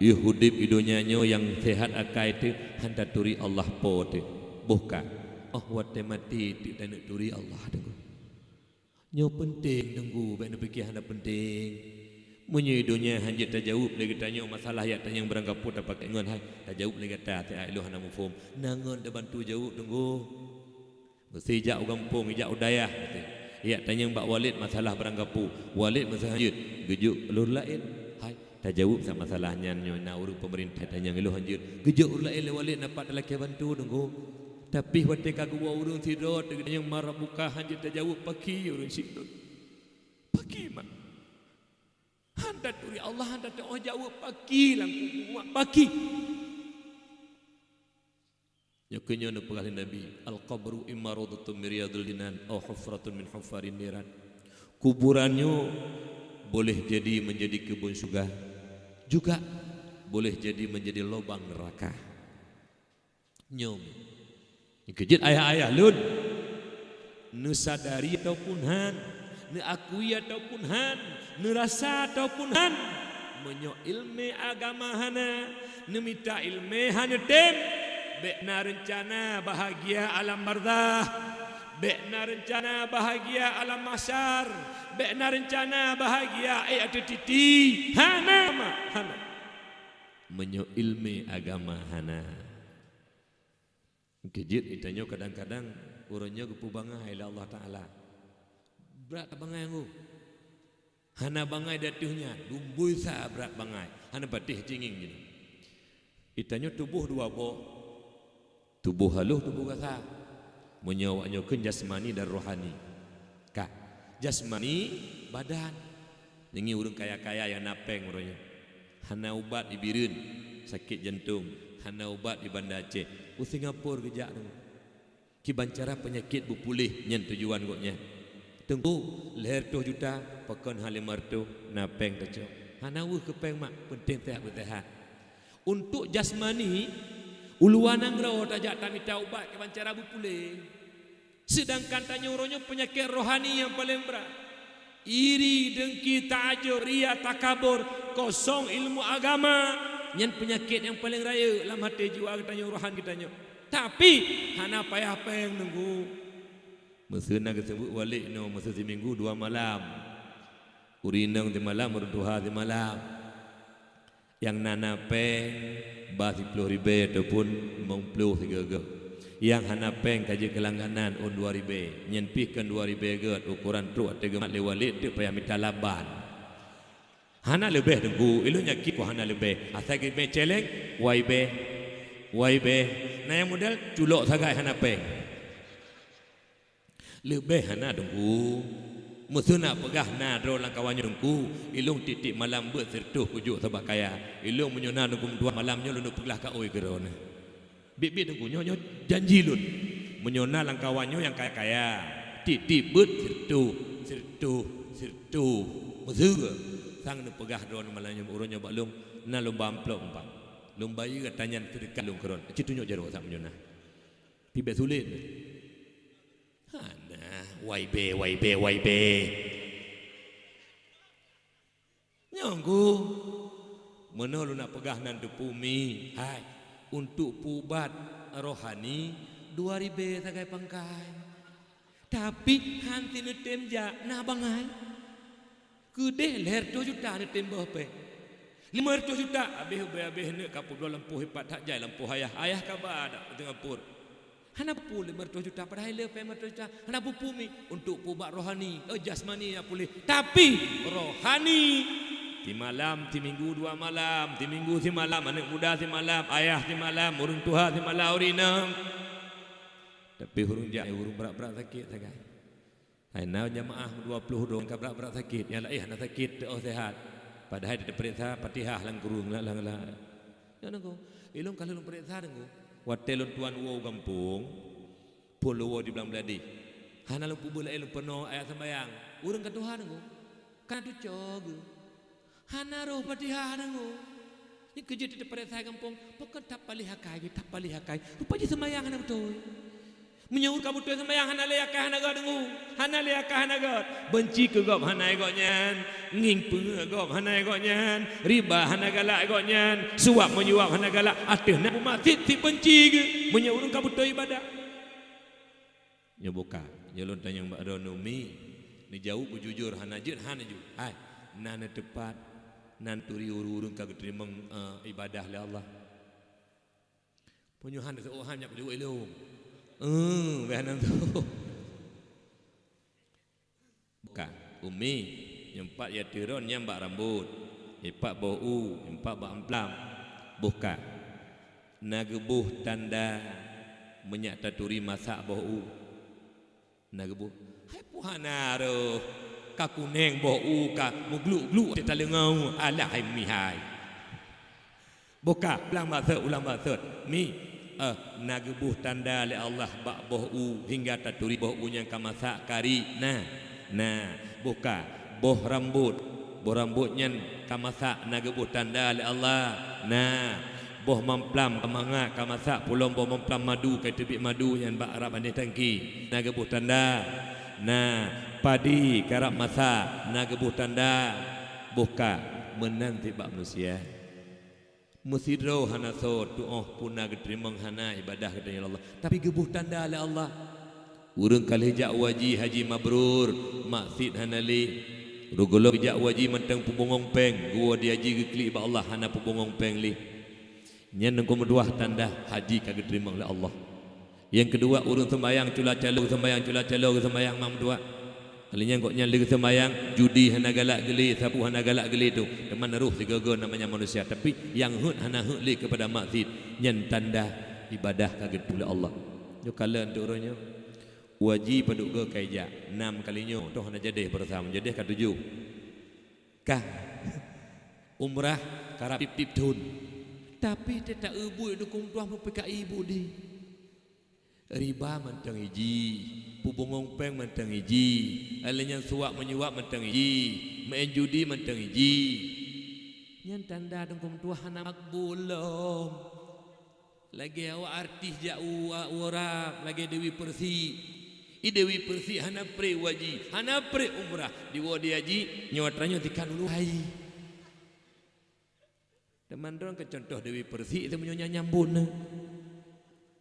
Yôh udép i donya nyoe nyang seuhat akai teuh hana taturi Allah Po teuh. Boh kai. Oh watèe maté teuk taneuk turi Allah teungku. Nyoe peunteng teungku, bèk neupike hana peunteng. Meunyoe i donya hanjeuet tajaweueb lé geutanyoe masalah jak tanyong barangkapeue tapakék ngon hai, tajaweueb lé gata, até ai lôn hana muphom. Na ngon tabantu jaweueb teungku. Meusé jak u gampông, jak u dayah, meusé. Jak tanyong bak walét masalah barangkapeue. Walét meusé hanjeuet, geujok lôn laén. Hai, tajaweueb sa masalah nyan nyoe na ureueng peumeurintah tanyong ilôn hanjeuet. Geujok ureueng laén lé walét na pat talakèe bantu teungku. Tapi watèe ka geuwoe ureueng sidroe teuk nyang marah buka hanjeuet tajaweueb paki ureueng sidroe. Paki mak. Han taturi Allah, han tatu'oh jaweueb paki lam kubu mak paki. Nyoe keuh nyoe neupeugah lé Nabi, "Al-qabru imma raudhatun min riyadil jinan, au hufratun min hufarin niran." Kuburan nyoe boleh jadi menjadi kebun syurga, juga boleh jadi menjadi lubang neraka. Nyoe. Nyang keujeuet ayah-ayah lôn, neusadari ataupun han, neuakui ataupun han, neurasa ataupun han, meunyoe ileumèe agama hana, neumita ileumèe hana tem, bèk na reuncana bahagia alam barzakh, bèk na reuncana bahagia alam mahsyar, bèk na reuncana bahagia ék ateueh titi. Hana, mak, hana. Meunyoe ileumèe agama hana. Keujeuet geutanyoe kadang-kadang uroe nyoe geupeubangai lé Allah Taala. Brat bangai ngôh. Hana bangai di ateueh nyan, lumbôi sa brat bangai. Hana patéh cingeng jinoe. Geutanyoe tuboh dua boh. Tuboh halôh, tuboh gasa. Meunyoe awak nyoe kheun jasmani dan rohani. Ka. Jasmani, badan. Deungon ureueng kaya-kaya nyang na péng uroe nyoe. Hana ubat di Bireuen, sakét jantông, hana ubat di Banda Aceh. U Singapura geujak deungon. Kiban cara peunyakét beupuléh nyan tujuan gobnyan. Teungku, lhèe reutôh juta, pakon hana limong reutôh, na péng tacok. Hana weueh keu péng mak, peunteng seuhat beuseuhat. Untuk jasmani, u luwa nanggroe tajak tamita ubat kiban cara beupuléh. Seudangkan tanyoe uroe nyoe peunyakét rohani nyang paleng brat. Iri, deungki, taajub, ria, takabur, kosong ilmu agama, nyan peunyakét nyang paleng rayeuk lam até jiwa geutanyoe, rohani geutanyoe. Tapi, hana payah péng teungku. Meuseu na geuseumeubeuet walét nyoe meuseu siminggu dua malam. Ureueng inong simalam, ureueng tuha simalam. Nyang na-na péng ba siploh ribèe ataupun limong ploh sigoe-goe. Nyang hana péng ka jeuet keu langganan ôn dua ribèe, nyan pih keu dua ribèe gèt, ukoran trok ateueh geumat lé Walid teuk payah mita laban. Hana leubeh Teungku, ilôn yakin kok hana leubeh. Asai geumè cèlèng, wai bèe, wai bèe. Na nyang model culok sagai hana péng. Leubeh hana Teungku. Meuseu na peugah na droe lam kawan nyoe Teungku, ilôn tiep-tiep malam beuet sireutôh kujok sabab kaya. Ilôn meunyoe na Teungku meutuah malam nyoe lôn peuglah ka oi keu droeneuh. Biet-biet Teungku, nyoe, nyoe janji lôn. Meunyoe na lam kawan nyoe nyang kaya-kaya, tiep-tiep beuet sireutôh, sireutôh, sireutôh. Meuseu sang neupeugah droeneuh malam nyoe uroe nyoe bak lôn, na lôn ba amplop empat. Lôn bayeue ata nyan seudeukah lôn keu droeneuh. Ci tunyok jaroe sak meunyoe na. Pih bèk sulet. Hana, wai bèe, wai bèe, wai bèe. Nyoe Teungku, meunoe lôn na peugah nan teupeu mi, hai, untuk peuubat rohani dua ribèe sagai pangkai. Tapi han sineutem jak na bangai. Keudeh lhèe reutôh juta neutem boh péng. Limong reutôh juta, abéh ubé-abéh neuk ka peubloe lampôh ipat that jai lampôh ayah. Ayah ka ba dak Singapura. Hana peue limong reutôh juta, padahai le péng limong reutôh juta. Hana peue-peue mi untuk peuubat rohani, eh, jasmani ya puléh. Tapi rohani, simalam, siminggu dua malam, siminggu simalam, aneuk muda simalam, ayah simalam, ureueng tuha simalam, ureueng inong. Tapi ureueng jak, ureueng brat-brat sakét sagai. Hai na jamaah dua ploh droe ka brat-brat sakét, nyang laén hana sakét, teuh seuhat. Padahai teupeuriksa Fatihah lam kurung, la, la, la. Nyan Teungku, ilôn ka lôn peuriksa Teungku. Watèe lôn tuan woe u gampông, phôn lôn woe di Blang Bladeh. Hana lôn peubuet laén lôn peunoh ayat seumayang. Ureueng ka tuha Teungku. Ka tuco geuh. Hana roh Fatihah Teungku. Nyoe keujeuet teupeuriksa gampông, pakon tapaléh akai geuh, tapaléh akai. Rupa jih seumayang hana beutôi. Meunyoe ka beutôi seumayang hana lé akai hana gèt Teungku. Hana lé akai hana gèt. Beunci keu gob hana gobnyan. Ngieng peungeuet gob hana gobnyan. Riba hana galak gobnyan. Suap meuyuap hana galak. Ateueh na bumaséh sit beunci geuh. Meunyoe ureueng ka beutôi ibadah. Nyoe buka. Nyoe lôn tanyong bak droeneuh mi. Neujaweueb beujujur hana jeuet hana jeuet. Hai, na neuteupat, na neuturi ureueng-ureueng ka geuteurimong, eh, ibadah lé Allah. Peue nyoe han seuôt han nyak jaweueb ilôn. Eh, bèk hana seuôt. Buka. Umi, nyoe pat ya teuron nyang bak rambot. Ipat boh u, ipat bak amplam. Buka. Na geuboh tanda meunyak taturi masak boh u. Na geuboh, hai peue hana roh, ka kuneng boh u ka meugluk-gluk di taleungong, alah hai mihai. Buka, ulang maksud, ulang maksud. Mi, eh, na geuboh tanda lé Allah bak boh u hingga taturi boh u nyang ka masak kari. Na, na, buka, boh rambot. Boh rambot nyan ka masak na geuboh tanda lé Allah. Na, boh mamplam ka mangat ka masak pulom boh mamplam madu ka teubiet madu nyan bak rab aneuk tangki. Na geuboh tanda. Na, padi karab masak na geuboh tanda. Boh ka meunan cit bak manusia. Meusidroe hana soe tuoh puna geuteurimong hana ibadah geutanyoe Allah, tapi geuboh tanda lé Allah. Ureuëng ka lheueh jak u haji, haji mabrur, maksiet hana lé. Ureuëng gohlom jak u haji mantong peubungong péng, geuwoe di haji geuklik bak Allah hana peubungong péng lé. Nyan ngon meutuah tanda haji ka geuteurimong lé Allah. Nyang keudua, ureuëng seumbahyang cula calo, seumbahyang cula calo, seumbahyang mak meutuah. Kali nyan gobnyan lé seumbahyang, judi hana galak geulé, sapu hana galak geulé tu. Teuma na roh sigoe-goe namanya manusia, tapi nyang heuet hana heuet lé keupada maksiet, nyan tanda ibadah ka geuteurimong lé Allah. Nyoe kalon tu uroe nyoe. U haji padub goe ka ijak, nam kali nyoe, toh hana jadeh baroesa, meujadeh ka tujoh. Kah umrah karab tiep-tiep thon. Tapi teutab eu buet dukong tuah meupeuka ibu di. Riba mantong iji, peubungong péng mantong iji, lheueh nyan suwab meuyuwab mantong iji, meu'en judi mantong iji. Nyan tanda dukong tuah hana makbul lom. Lagée awak artis jak u, u Arab, lagée Dewi Persik. I Dewi Persik hana pré u haji, hana pré umrah. Diwoe di haji, nyoe atra nyoe tikan ulu hai. Teuma droe ka contoh Dewi Persik teuh meunyoe nyan nyambon.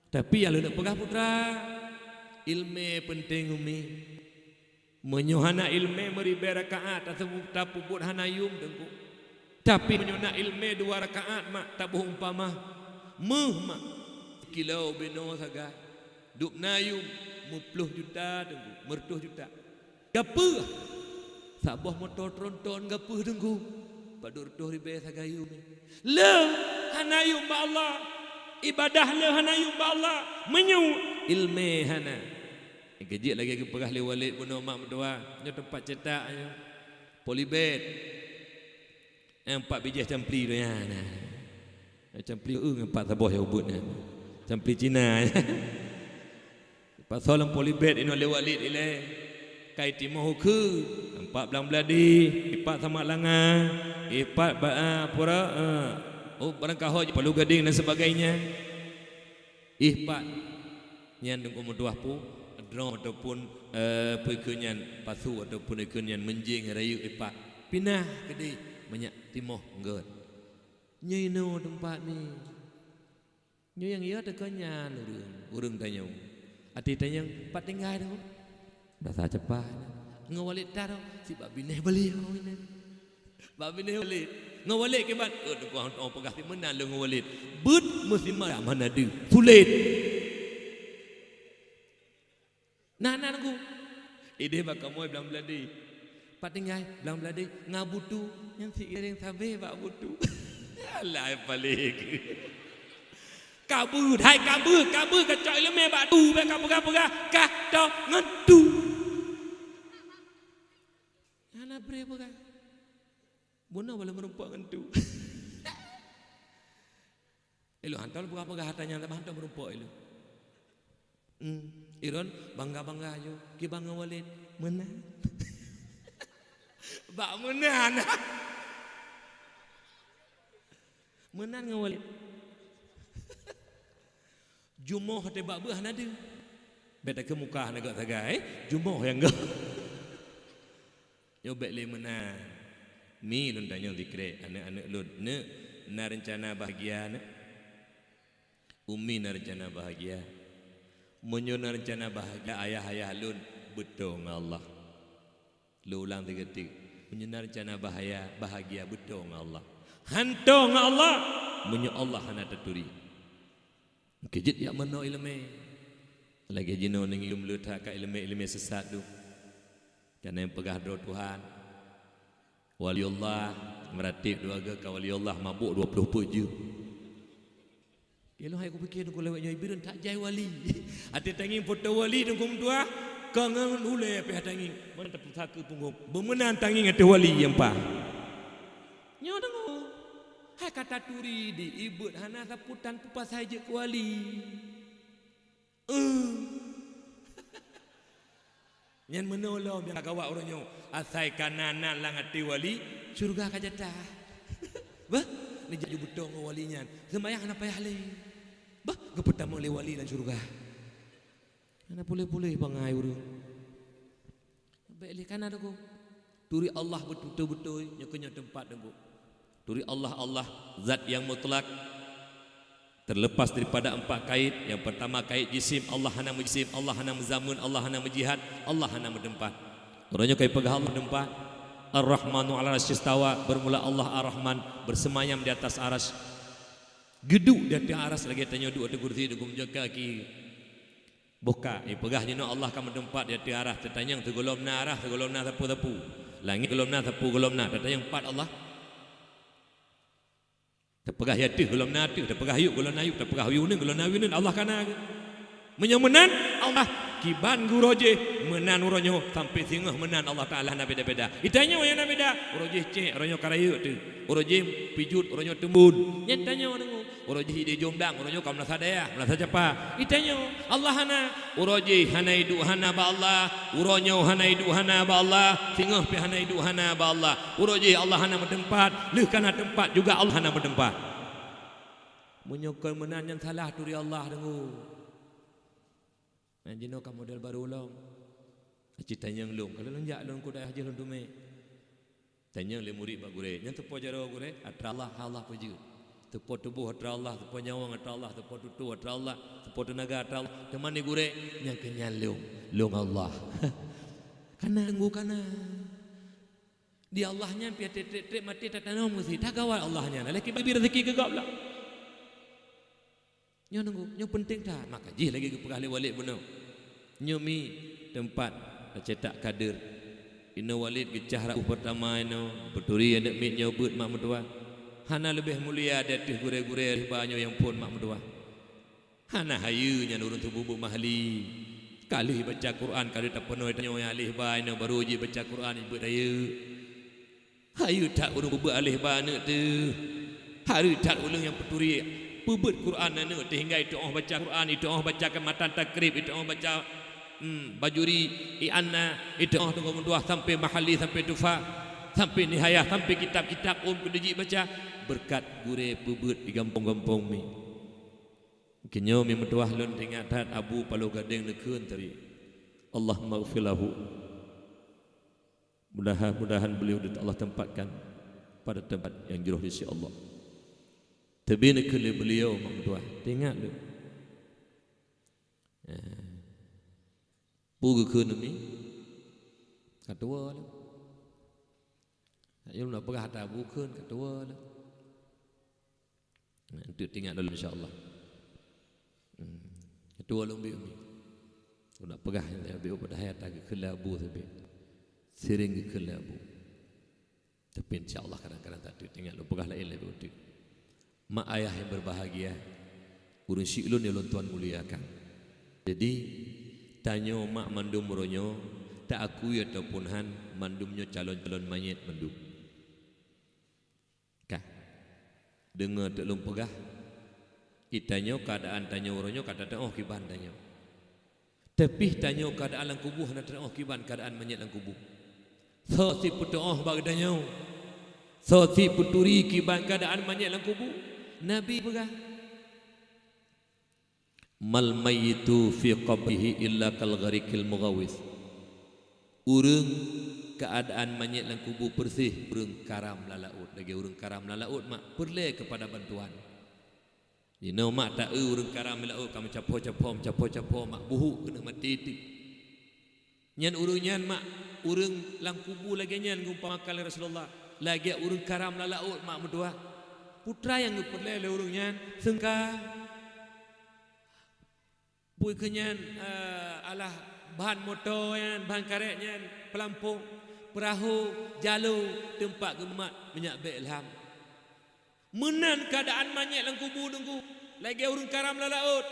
Tapi nyang lôn peugah putra, iéleumé peunteng umi. Meunyoe hana iéleumé meuribée rakaat, taseubut tapeubuet hana yum teungku. Tapi meunyoe na iéleumé dua rakaat mak taboh umpama, méuh mak, sikilo binoe sagai. Dub na yum, meuploh juta Teungku, meureutoh juta. Gapeuh, saboh moto tronton gapeuh Teungku. Padub reutôh ribèe sagai yum. Le hana yum bak Allah. Ibadah le hana yum bak Allah. Meunyoe ileumèe hana. Keujeuet lagèe geupeugah lé Walid bunoe mak meutuah, nyoe teumpat cetak nyoe. Polybag. Nyang pat bijèh campli donya na. Campli eu nyang pat saboh nyang ubit na. Campli Cina. Pasoe lam polybag inoe lé Walid ilèe. Kai timoh ukeue, pat blang beuladi, ipat samak langa, ipat ba, ah, pura, ah, oh, barang kaho jipalu gadeng dan sebagainya. Ih pat nyan Teungku meutuah pu, droe ataupun, eh, peue keuh nyan, pasu ataupun keuh nyan meunjéng rayeuk ipat. Pinah keudeh manyak timoh ngon. Nyoe inoe teumpat ni. Nyoe nyang yo teuka nyan ureueng, ureueng tanyoe. Até tanyong, pat tinggai tu? Basa cepat. Ngon Walid taroh, sibak binéh baliau nyan. Bak binéh Walid. Ngon Walid kiban, eh, Teungku hana peugah si meunan lôn ngon Walid. Beuet meusimak mana deuh. Sulet. Nah, nah, Teungku. Idéh bak kamoe blang beuladi. Pat tinggai blang beuladi ngon butu, nyan si iréng sabé bak butu. Alah, palék. Kabeuet, hai kabeuet, kabeuet kacok ileumèe bak tu, bèk kapeugah-peugah, kah toh ngon tu. Hana bré peugah. Bunoe bala meurumpok ngon tu. Ilôn hantom peugah-peugah ata nyan, tapi hantom meurumpok ilôn. Hmm, Iron bangga-bangga ju, kiban ngon Walid, meunan. Bak meunan. Meunan ngon Walid. Jumoh teuh bak beuh hana deuh. Bèk takheun muka hana gèt sagai, eh? Jumoh nyang gèt. Nyoe bèk lé meunan. Mi lôn tanyong sikrek, aneuk-aneuk lôn. Neuk, na reuncana bahagia, neuk? Umi na reuncana bahagia. Meunyoe na reuncana bahagia ayah-ayah lôn, beutôi ngon Allah. Lôn ulang sigoe teuk. Meunyoe na reuncana bahaya, bahagia, beutôi ngon Allah. Hantom ngon Allah, meunyoe Allah hana taturi. Keujeuet jak meunoe ileumèe. Lagèe jinoe neungieng le that ka ileumèe-ileumèe sesat tu. Kana nyang peugah droe Tuhan. Waliullah, meuratéb dua gèe ka waliullah mabök dua ploh peuet jeuem. Ilôn hai kupike Teungku lewat nyoe bireuen that jai wali. Até tangieng foto wali Teungku meutuah, ka ngon ulèe pih tangieng. Meunan tapeusakeue punggong. Beumeunan tangieng ateueh wali nyang paih. Nyoe deungoe. Hai ka taturi di ié beuet hana sapeue tan peue pasai jeuet keu wali. Eh. Nyan meunoe lom nyang ka gawat uroe nyoe. Asai ka na nan lam até wali, syeuruga ka jatah. Bah, neujak ju beutôi ngon wali nyan. Seumayang hana payah lé. Bah, geupeutamong lé wali lam syeuruga. Hana puléh-puléh bangai ureueng. Bèk lé kana Teungku. Turi Allah beutôi-beutôi, nyoe keuh nyoe teumpat Teungku. Turi Allah, Allah, zat yang mutlak, terlepas daripada empat kait. Yang pertama kait jisim, Allah hana meujisim, Allah hana meuzameun, Allah hana meujihat, Allah hana meuteumpat. Uroe nyoe ka ipeugah Allah teumpat. Ar-Rahmanu 'ala 'arsy istawa, bermula Allah Ar-Rahman bersemayam di atas aras. Geuduek di ateueh aras lagèe tanyoe duek ateueh kursi, Teungku, meunyoe ka ki Boh ka, ipeugah jinoe Allah ka meuteumpat di ateueh aras, teutanyong sigohlom na aras, sigohlom na sapeue-sapeue. Langèt gohlom na, sapeue gohlom na, teutanyong pat Allah. Teupeugah i ateueh gohlom na ateueh, teupeugah yub gohlom na yub, teupeugah u uneun gohlom na u uneun, Allah ka na keuh. Meunyoe meunan Allah, kiban geuh uroe jéh, meunan uroe nyoe, sampoe singoh meunan Allah Taala hana beda-beda. Itanyoe nyang na beda, uroe jéh cèk, uroe nyoe ka rayeuk teuh. Uroe jéh pijuet, uroe nyoe teumbon. Nyan tanyoe deungoe. Uroe jéh idéh jom dang, uroe nyoe ka meunasah dayah, meunasah capa. Itanyoe, Allah hana. Uroe jéh hana iduek hana bak Allah, uroe nyoe hana iduek hana bak Allah, singoh pih hana iduek hana bak Allah. Uroe jéh Allah hana meuteumpat, lheueh ka na teumpat juga Allah hana meuteumpat. Meunyoe kon meunan nyan salah turi Allah deungoe. Nyan jinoe ka model barô lom. Aci tanyong lôn, ka lôn jak lôn keu dayah jih lôn teumé. Tanyong lé murit bak gurèe, nyan teupo jaroe gurèe, atra Allah, hai Allah peujeuet. Teupo tuboh atra Allah, teupo nyawöng atra Allah, teupo tutoe atra Allah, teupo teunaga atra Allah. Teuma ni gurèe, nyan keuh nyan lôn, lôn Allah. Kana deungoe kana. Di Allah nyan pih trép-trép maté tatanom geusie, tagawat Allah nyan. Alah kiban geubri raseuki keu gob lom. Nyoe nunggu, nyoe penting that. Maka jih lagi geupeugah lé Walid bunoe. Nyoe mi teumpat teucetak kader. Inoe Walid geucah rot peurtama inoe, peuturi aneuk miet nyoe beuet mak meutuwah. Hana leubeh mulia di ateueh gurée-gurée alih ba nyoe nyang phon mak meutuwah. Hana hayeue nyan ureuëng teubeuet mahli. Ka lheueh baca Quran, ka lheueh tapeunoh tanyoe nyang alih ba inoe baru jih baca Quran beuet hayeue. Hayeue that ureuëng peubeuet alih ba aneuk teuh. Hayeue that ureuëng nyang peuturi peubeuet Quran aneuk teuh hingga iteuoh baca Quran, iteuoh baca keu matan takrib, iteuoh baca, hmm, bajuri, i'anah, iteuoh teungku meutuwah sampai mahali, sampai tuhfah, sampai nihayah, sampai kitab-kitab ôn keu jih baca, beureukat gurée peubeuet di gampông-gampông mi. Keunyoe mi meutuwah lôn teuingat that Abu Paloh Gadeng neukheun tadi. Allahummaghfir lahu. Mudahan-mudahan beliau di Allah tempatkan pada tempat yang jroh di sisi Allah. Teubiet neukheun lé beliau mak meutuwah, teuingat lé. Eh. Peue geukheun mi? Ka tuwoe lé. Nak yum nak peugah ata bukheun ka tuwoe lé. Nah, enteuk teuingat lôn insya Allah. Hmm. Ka tuwoe lôn biek mi. Lôn nak peugah nyan biek padahai ata geukheun lé Abu sabe. Sering geukheun lé Abu. Tapi insya Allah kadang-kadang tak teuk teuingat lôn peugah laén lé biek teuk. Mak ayah yang berbahagia, ureuëng syiek lôn nyang lôn tuan muliakan. Jadi, tanyoe mak mandum uroe nyoe, ta akui ataupun han, mandum nyoe calon-calon manyét mandum. Ka. Deungoe teuk lôn peugah, i tanyoe keuadaan tanyoe uroe nyoe ka tateuoh kiban tanyoe. Tapi tanyoe keuadaan lam kubu hana tateuoh kiban keuadaan manyét lam kubu. Soe sit peuteuoh bak geutanyoe? Soe sit peuturi kiban keuadaan manyét lam kubu? Nabi peugah, "Mal mayyitu fi qabrihi illa kal ghariqil mughawwits." Ureuëng keuadaan manyét lam kubu peureuseh ureuëng karam lam laôt. Lagée ureuëng karam lam laôt mak peureulée keupada bantuan. Jinoe mak ta-eu ureuëng karam lam laôt ka meucapo-capo, meucapo-capo mak buhuk keuneuk maté teuk. Nyan ureuëng nyan mak ureuëng lam kubu lagée nyan geumpamakan lé Rasulullah, lagée ureuëng karam lam laôt mak meutuwah. Peue teuma nyang geupeureulée lé ureuëng nyan? Seungka. Peue keuh nyan, eh, alah bahan moto nyan, bahan karet nyan, peulampong, peurahô, jalo, teumpat geumat minyeuk bék lham. Meunan keuadaan manyét lam kubu teungku, lagée ureuëng karam lam laôt.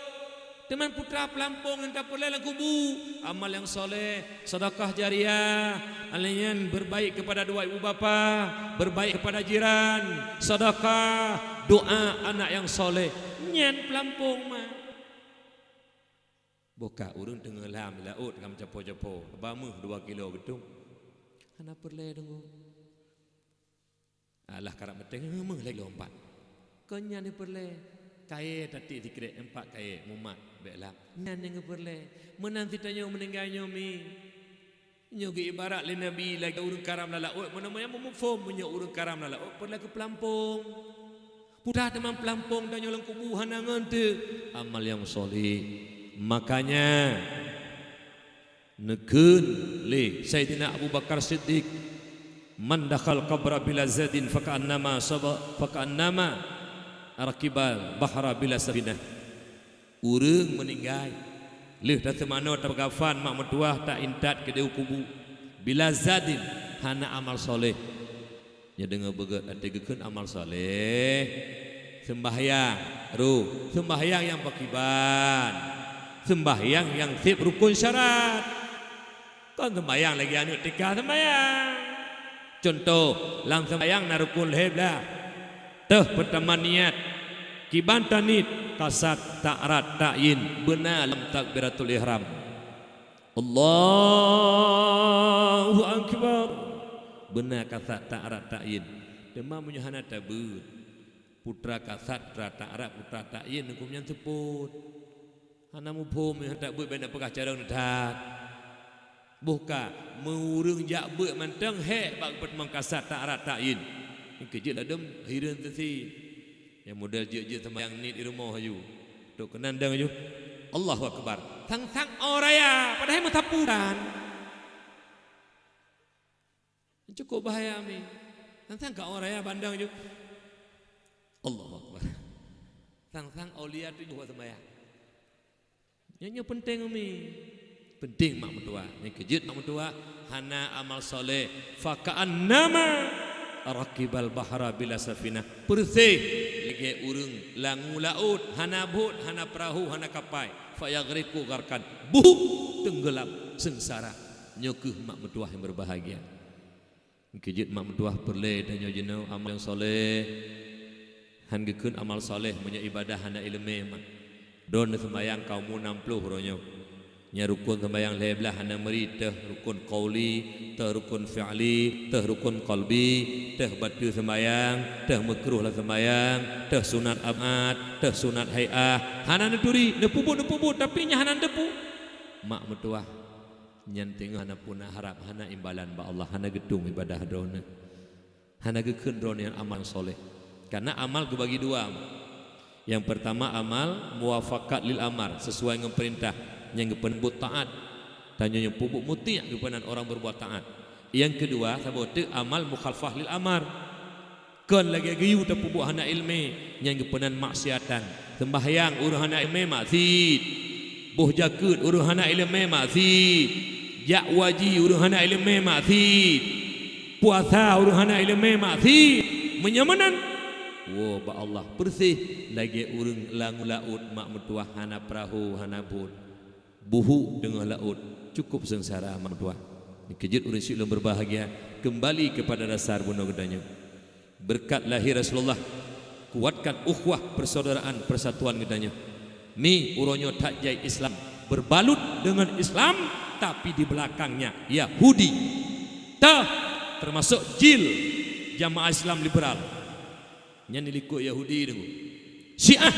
Teuma peue teuma peulampong nyang tapeureulée lam kubu, amal nyang soleh, sedekah jariah, alah nyan berbaik kepada dua ibu bapa, berbaik kepada jiran, sedekah, doa anak nyang soleh. Nyan peulampong mak. Boh ka ureuëng teungoh lham laôt ka meucapo-capo, ba méuh dua kilo geutong. Hana peureulée teungku. Alah karab meuténg, heuh, méuh lagée lom pat. Kon nyan nyang peureulée. Kayée tatik sikrek, empat kayée, mumat, bék lham. Nyan nyang geupeureulée. Meunan sit tanyoe meuninggai nyoe mi. Nyoe geuibarat lé Nabi lagée ureuëng karam lam laôt, meunyoe meumuphom meunyoe ureuëng karam lam laôt peureulée keu peulampong. Peue teuma peulampong tanyoe lam kubu hana ngon teuk amal nyang soleh. Makanya, neukheun lé Saidina Abu Bakar Siddiq, "Man dakhal qabra bila zadin faka'annama saba-, faka'annama rakibal bahra bila safinah." Ureuëng meuninggai, lheueh taseumanoe tapeukafan mak meutuwah taintat keudeh u kubu, bila zadin hana amal soleh. Nyoe deungoe beugét até geukheun amal saleh. Seumbahyang, roh, seumbahyang nyang pakriban. Seumbahyang nyang seb rukon syarat. Kon seumbahyang lagée aneuëk T K seumbahyang. Cuntoh, lam seumbahyang na rukon lhée blaih. Teuh peutama niet, kiban taniet, kasat, ta'rad, ta'yin, beuna lam takbiratul ihram. Allahu Akbar. Beuna kasat ta'rad ta'yin. Teuma meunyoe hana tabeuet, peue teuma kasat, peue teuma ta'rad, peue teuma ta'yin, huköm nyan seupôt. Hana muphom, hana tabeuet, bèk na peugah carông that. Boh ka, meu ureuëng jak beuet mantong hék bak geupeuteumong kasat ta'rad ta'yin. Nyan keuh jeuet ladôm hireuen teusie. Nyang model jeuet-jeuet seumayang niet di rumoh aju. Trok keunan dang aju. Allahu Akbar. Sang-sang 'oh raya, padahai meusapu tan. Cukup bahaya mi. Sang-sang ka 'oh raya bandang aju. Allahu Akbar. Sang-sang aulia tujoh bak seumayang. Nyan nyoe peunteng, Umi. Peunteng mak meutuah. Nyang keujeuet mak meutuah, hana amal saleh. Faka'annama rakibal bahra bila safinah. Peureuseh lagée ureuëng langue laôt, hana bot, hana peurahô, hana kapai. Fayaghriqu gharqan. Buhuk teunggeulam seungsara. Nyoe kheueh mak meutuah nyang beubahgia. Keujeuet mak meutuah peureulée tanyoe jinoe amal nyang saleh. Han geukheun amal saleh meunyoe ibadah hana iéleumé mak. Droeneuh seumayang ka umu nam ploh uroe nyoe. Nyan rukon seumayang lhée blaih hana meuri, teuh rukon qauli, teuh rukon fi'li, teuh rukon qalbi, teuh bateue seumayang, teuh meukruh lam seumayang, teuh sunat ab'ad, teuh sunat hai'ah. Hana neuturi, neupeubuet, neupeubuet, tapi nyan hana neuteupeue. Mak meutuah. Nyan teungoh hana puna harab, hana imbalan bak Allah, hana geutueng ibadah droeneuh. Hana geukheun droeneuh nyan amal saleh. Karena amal geubagi dua. Nyang peurtama amal muwafaqat lil amar, sesuai ngon peurintah, nyang geupeuneubuet taát. Tanyoe nyang peubuet mutiak geupeuneubuet orang berbuat taát. Nyang keudua, saboh teuk amal mukhalafah lil amar. Kon lagée geuyue tapeubuet hana iéleumé, nyang geupeunan maksiatan. Seumbahyang ureuëng hana iéleumé maksiet. Boh jakeuet ureuëng hana iéleumé maksiet. Jak waji ureuëng hana iéleumé maksiet. Puasa ureuëng hana iéleumé maksiet. Meunyoe meunan, woe bak Allah peureuseh lagée ureuëng langue laôt mak meutuah hana peurahô, hana bot. Buhuk teungoh laôt, cukup seungsara mak meutuah. Keujeuet ureuëng syik lôn beubahgia, keumbali keupada dasar bunoe geutanyoe. Beureukat lahé Rasulullah, kuatkan ukhuwah, persaudaraan, persatuan geutanyoe. Mi uroe nyoe that jai Islam, beurbalut deungon Islam, tapi di beulakangnya Yahudi. Teuh, teumasok jil jamaah Islam liberal. Nyan dilikot Yahudi deungoe. Syiah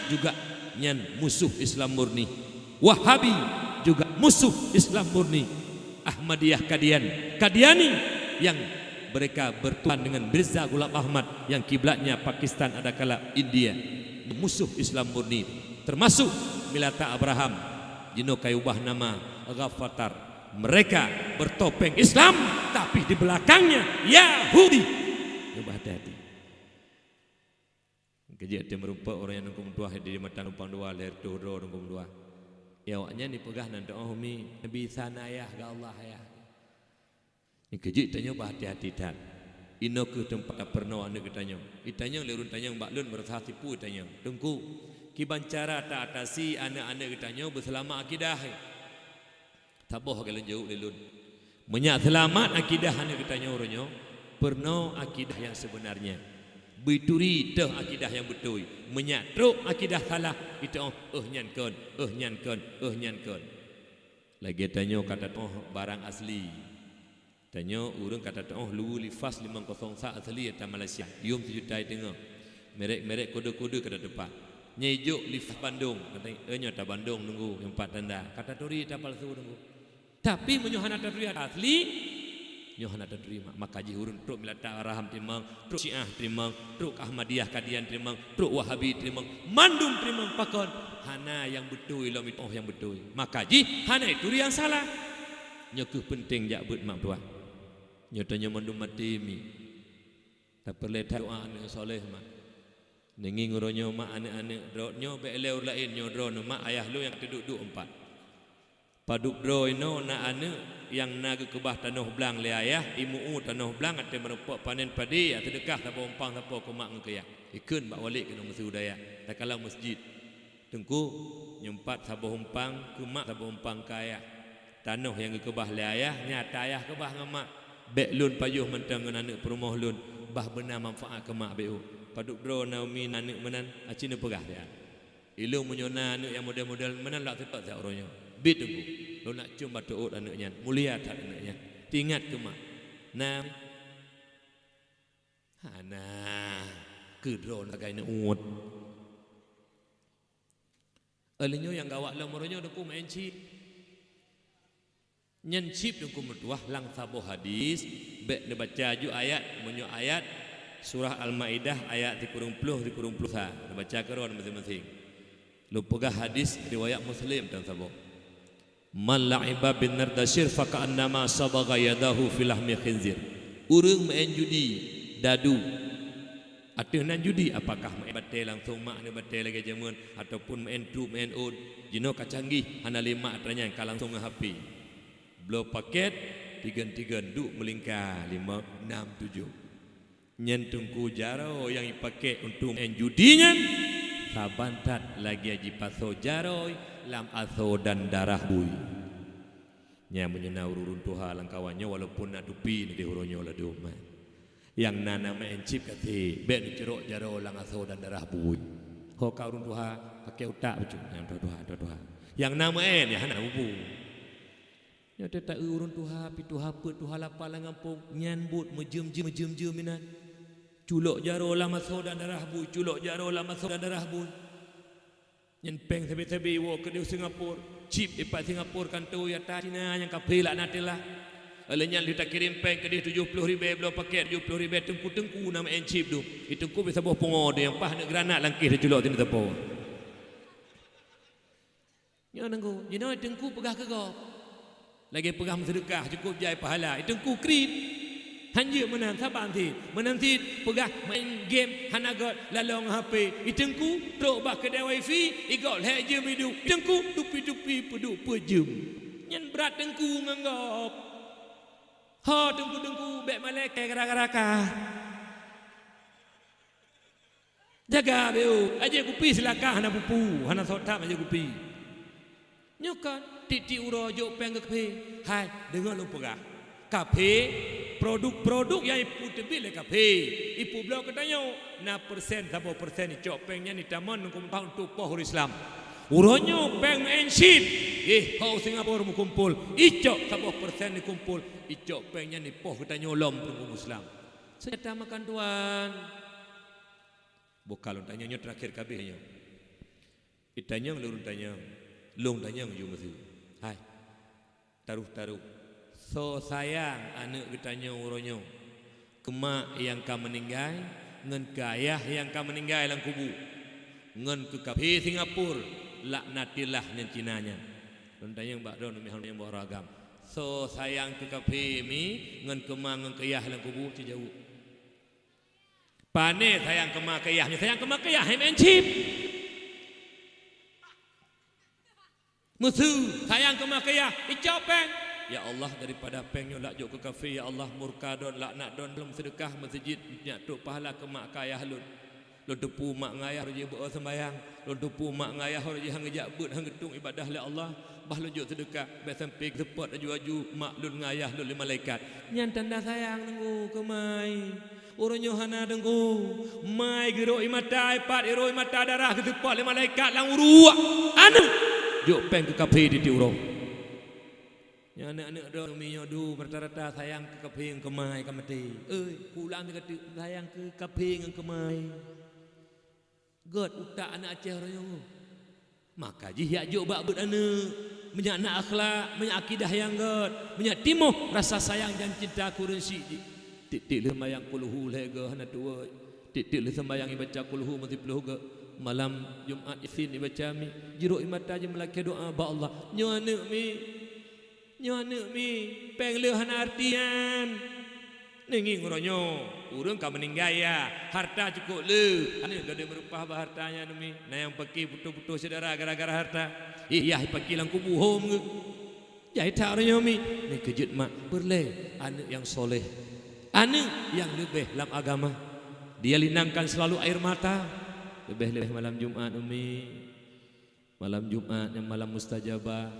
juga nyan musuh Islam murni. Wahabi juga musuh Islam murni. Ahmadiyah Qadian, Qadiani yang mereka bertuhan dengan Mirza Ghulam Ahmad yang kiblatnya Pakistan adakala India. Musuh Islam murni. Termasuk Milata Abraham. Jinoe ka iubah nama Ghafatar. Mereka bertopeng Islam, tapi di belakangnya Yahudi. Cuba hati-hati. Keujeuet teumeureumpok ureuëng nyang dungkôm tuah di mata numpang dua lhée reutôh droe dungkôm tuah. Ya, awaknyan jipeugah nan teuoh mi, Nabi Isa na ayah, geuh Allah ayah. Keujeuet tanyoe bah hati-hati that. Inoe kheueh teumpat tapeurunoe aneuëk geutanyoe. Geutanyoe lé ureuëng tanyong bak lôn meurasa tipu tanyoe. Teungku, kiban cara ta atasi aneuëk-aneuëk geutanyoe beuseulamat akidah. Saboh lagée lôn jaweueb lé lôn. Meunyak seulamat akidah aneuëk geutanyoe uroe nyoe, peurunoe akidah nyang seubeunarnya. Beuturi teuh akidah nyang beutôi. Meunyak trok akidah salah, iteuoh, "Éh nyan kon, éh nyan kon, éh nyan kon." Lagée tanyoe ka tateuoh barang asli. Tanyoe ureuëng ka tateuoh luweue lifas limong kosong sa asli ata Malaysia. Yum sijuta iteungoh. Merek-merek kode-kode ka tateupat. Nyang ijok lifas Bandung, katai, "Eh, nyoe ata Bandung nunggu, nyang pat tanda." Ka taturi ata palsu nunggu. Tapi meunyoe hana taturi ata asli, nyoe hana taturi mak. Maka jih ureuëng trok Milata Abraham teurimong, trok Syiah teurimong, trok Ahmadiyah Qadian teurimong, trok Wahabi teurimong, mandum teurimong pakon. Hana nyang beutôi lom, oh nyang beutôi. Maka jih hana ituri nyang salah. Nyoe kheueh peunteng jak beuet mak tuah. Nyoe tanyoe mandum maté mi. Tapeureulée that doá aneuëk saleh mak. Neungieng uroe nyoe mak aneuëk-aneuëk droe nyoe bék lé ureuëng laén nyoe droe nyoe mak ayah lôn nyang teuduek-duek empat. Padub droe inoe na aneuëk nyang na geukeubah tanoh blang lé ayah, imeu tanoh blang até meurumpok panen padé, ya seudeukah saboh umpang sapo keu mak ngon keu yah. Ikheun bak walek keunoe meusu daya, takalon meuseujid. Teungku, nyoe pat saboh umpang keu mak, saboh umpang keu ayah. Tanoh nyang geukeubah lé ayah, nyata ayah keubah ngon mak. Bék lôn pajoh mantong ngon aneuëk peurumoh lôn, bah beuna manfaat keu mak bék u. Padub droe na umi aneuëk meunan, aci neupeugah siat. Ilôn meunyoe na aneuëk nyang model-model meunan lak seutôt siat uroe nyoe. Bit teungku, lôn nak cium bateuôt aneuëk nyan, mulia that aneuëk nyan. Teuingat keu mak. Na, hana, keu droe sagai neuôt. Lheueh nyoe nyang gawat lom uroe nyoe teungku maén chip. Nyan chip teungku meutuah lam saboh hadis, bék neubaca ju ayat, meunyoe ayat surah Al-Maidah ayat sikureueng ploh, sikureueng ploh sa, neubaca keudroe masing-masing. Lôn peugah hadis riwayat Muslim dan saboh. "Man la'iba bin nardasir faka'annama sabagha yadahu fi lahmi khinzir." Ureuëng maén judi, dadu, Ateueh nan judi, apakah meu'en batée langsong mak aneuk batée lagée jameun, ataupun meu'en trup, meu'en ôn? Jinoe ka canggih, hana lé mak atra nyan, ka langsong ngon H P. Bloe pakét, tigeun-tigeun, duek meulingka, limong, nam, tujoh. Nyan teungku jaroe nyang jipakét untuk meu'en judi nyan, saban that lagée jipasoe jaroe lam asoe dan darah bui. Nyan meunyoe na ureuëng tuha lam kawan nyoe, walaupun na tupi, neudeh uroe nyoe ladôm man. Nyang na, na meu'en chip kasé, bék neucurok jaroe lam asoe dan darah bui. Ho ka ureuëng tuha, paké utak bacut, nyang tuha-tuha, tuha-tuha. Nyang na meu'en, nyang hana mubu. Nyoe teuta ureuëng tuha, pi tuha peuet, tuha lapan lam gampông, nyan buet meujeuem-jeuem, meujeuem-jeuem inan. Culok jaroe lam asoe dan darah bui, culok jaroe lam asoe dan darah bui. Nyan péng sabe-sabe iwoe keudeh Singapura, chip ipat Singapura, kantô nyata Cina nyang kafé laknatillah. Lheueh nyan lheueh takirém péng keudeh tujoh ploh ribée, bloe pakét tujoh ploh ribée, teungku-teungku na meu'en chip dum. Di teungku biasa boh pungo deh nyang paih aneuk granat langkéh teuculok sinan sapo. Nyoe teungku, jinoe teungku peugah keu gob. Lagée peugah meuseudeukah, cukôp jai pahala. I teungku kriet. Han jeuet meunan, saban cit. Meunan cit, peugah main game hana gét, lalong H P. I teungku trok bak keudai wifi, i gob lhée jeuem iduek. I teungku tupi-tupi peuduek peuet jeuem. Nyan brat teungku ngon gob. Ho teungku-teungku bék malaikat gara-gara ka. Jaga beu, aje kupi silaka hana pupu, hana sotap aje kupi. Nyoe kan tieb-tieb uroe jok péng keu kafé. Hai, deungoe lôn peugah. Kafé, produk-produk nyang ipeuteubiet lé kafé, ipeubloe keu tanyoe, na persen saboh persen icok péng nyan itamong ngon keumpah untuk poh ureuëng Islam. Uroe nyoe péng meu'en chip, eh, ho Singapura meukumpul, icok saboh persen ikumpul, icok péng nyan ipoh keu tanyoe lom ureuëng Islam. Seunjata makan tuan. Boh ka lôn tanyong nyoe teurakhier kabeh nyoe. Itanyong lôn tanyong, lôn tanyong ju meuseu. Hai, taroh-taroh, soe sayang aneuk geutanyoe uroe nyoe? Keu mak nyang ka meuninggai, ngon keu ayah nyang ka meuninggai lam kubu, ngon keu kafé Singapura, laknatillah nyan Cina nyan. Lôn tanyong bak droeneuh meuhom nyang boh ragam. Soe sayang keu kafé mi, ngon keu ma ngon keu yah lam kubu? Ci jaweueb. Pane sayang keu ma keu yah, nyoe sayang keu ma keu yah, hai meu'en chip. Meuseu sayang keu ma keu yah, icok péng. Ya Allah, daripada péng nyoe lak jok keu kafé, ya Allah, murka don, laknat don, lôn seudeukah meuseujid, nyak trok pahala keu mak keu ayah lôn. Lôn teupeu mak ngon ayah roh jih beu seumbahyang, lôn teupeu mak ngon ayah roh jih han geujak beuet, han geutueng ibadah lé Allah, bah lôn jok seudeukah, bék sampoe seupôt aju-aju mak lôn ngon ayah lôn lé malaikat. Nyan tanda sayang teungku keu mai. Uroe nyoe hana teungku, mai geurok ie mata, ipat irok ie mata darah geuseupôt lé malaikat lam uruek aneuk. Jok péng keu kafé tieb-tieb uroe. Nyan aneuk-aneuk droe mi nyoe dum rata-rata sayang keu kafé ngon keu mai ka maté. Oi, kulang teuka teuk sayang keu kafé ngon keu mai. Gét utak aneuk Aceh uroe nyoe. Maka jih yak jok bak beuet aneuk. Meunyak na akhlak, meunyak akidah nyang gét, meunyak timoh rasa sayang dan cinta keu ureuëng syik jih. Tieb-tieb lheueh seumbahyang kulhu lhée goe hana tuwoe. Tieb-tieb lheueh seumbahyang ibaca kulhu meusiploh goe. Malam Jumat Isnin ibaca mi. Jirok ie mata jih meulakée doá bak Allah. Nyoe aneuk mi. Nyoe aneuk mi, péng le hana arti nyan. Neungieng uroe nyoe, ureuëng ka meuninggai ya, harta cukôp le. Aneuk gadôh meureupah bak harta nyan mi. Na nyang paki putôh-putôh syedara gara-gara harta. Ih, yah paki lam kubu hom geuh. Jai that uroe nyoe mi. Neukeujot mak, peureulée aneuk nyang soleh. Aneuk nyang leubeh lam agama. Dia linangkan selalu air mata. Leubeh-leubeh malam Jumat, Umi. Malam Jumat nyang malam mustajabah.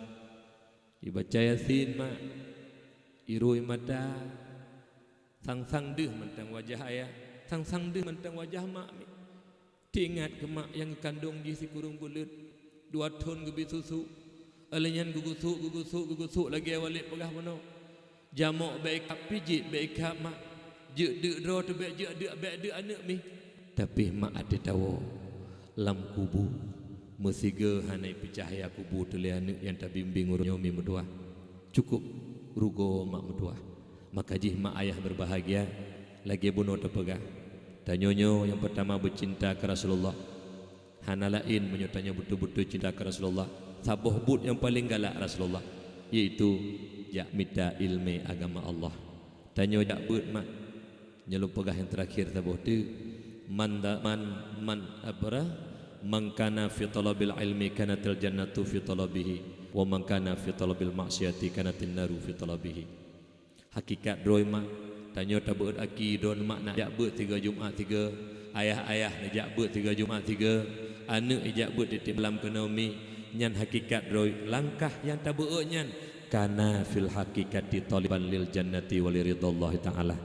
Ibaca Yasin, mak. Irui mata. Sang-sang deuh mantong wajah ayah, sang-sang deuh mantong wajah mak mi. Teuingat keu mak nyang geukandong jih sikureueng buleuen, dua thon geubri susu. Óh lheueh nyan geugusok, geugusok, geugusok lagée awak lé peugah bunoe. Jamok bék ikab, pijiet bék ikab, mak. Jeuet deuk droe teuh bék jeuet deuk, bék deuk aneuk mi. Tapi mak até tawoe lam kubu, meusigoe hana ipeucahya kubu teuh lé aneuk nyang tabimbéng uroe nyoe mi meutuwah. Cukôp rugoe mak meutuwah. Maka jih mak ayah berbahagia, lagée bunoe tapeugah, tanyoe nyoe nyang peurtama beucinta keu Rasulullah. Hana laén meunyoe tanyoe beutôi-beutôi cinta keu Rasulullah, saboh buet nyang paleng galak Rasulullah, yaitu jak mita iéleumé agama Allah. Tanyoe jak beuet, mak. Nyoe lôn peugah nyang teurakhir saboh teuk. Man da-, man, man abra, man kana fi talabil ilmi kanatil jannatu fi talabihi, wa man kana fi talabil maksiati kanatin naru fi talabihi. Hakikat droe mak, tanyoe tabeuet aki droe mak na jak beuet tiga Jumat tiga, ayah-ayah na jak beuet tiga Jumat tiga, aneuk jak beuet tiep-tiep malam keunoe mi, nyan hakikat droe langkah nyang tabeuet nyan kana fil haqiqati taliban lil jannati wa li ridallahi ta'ala.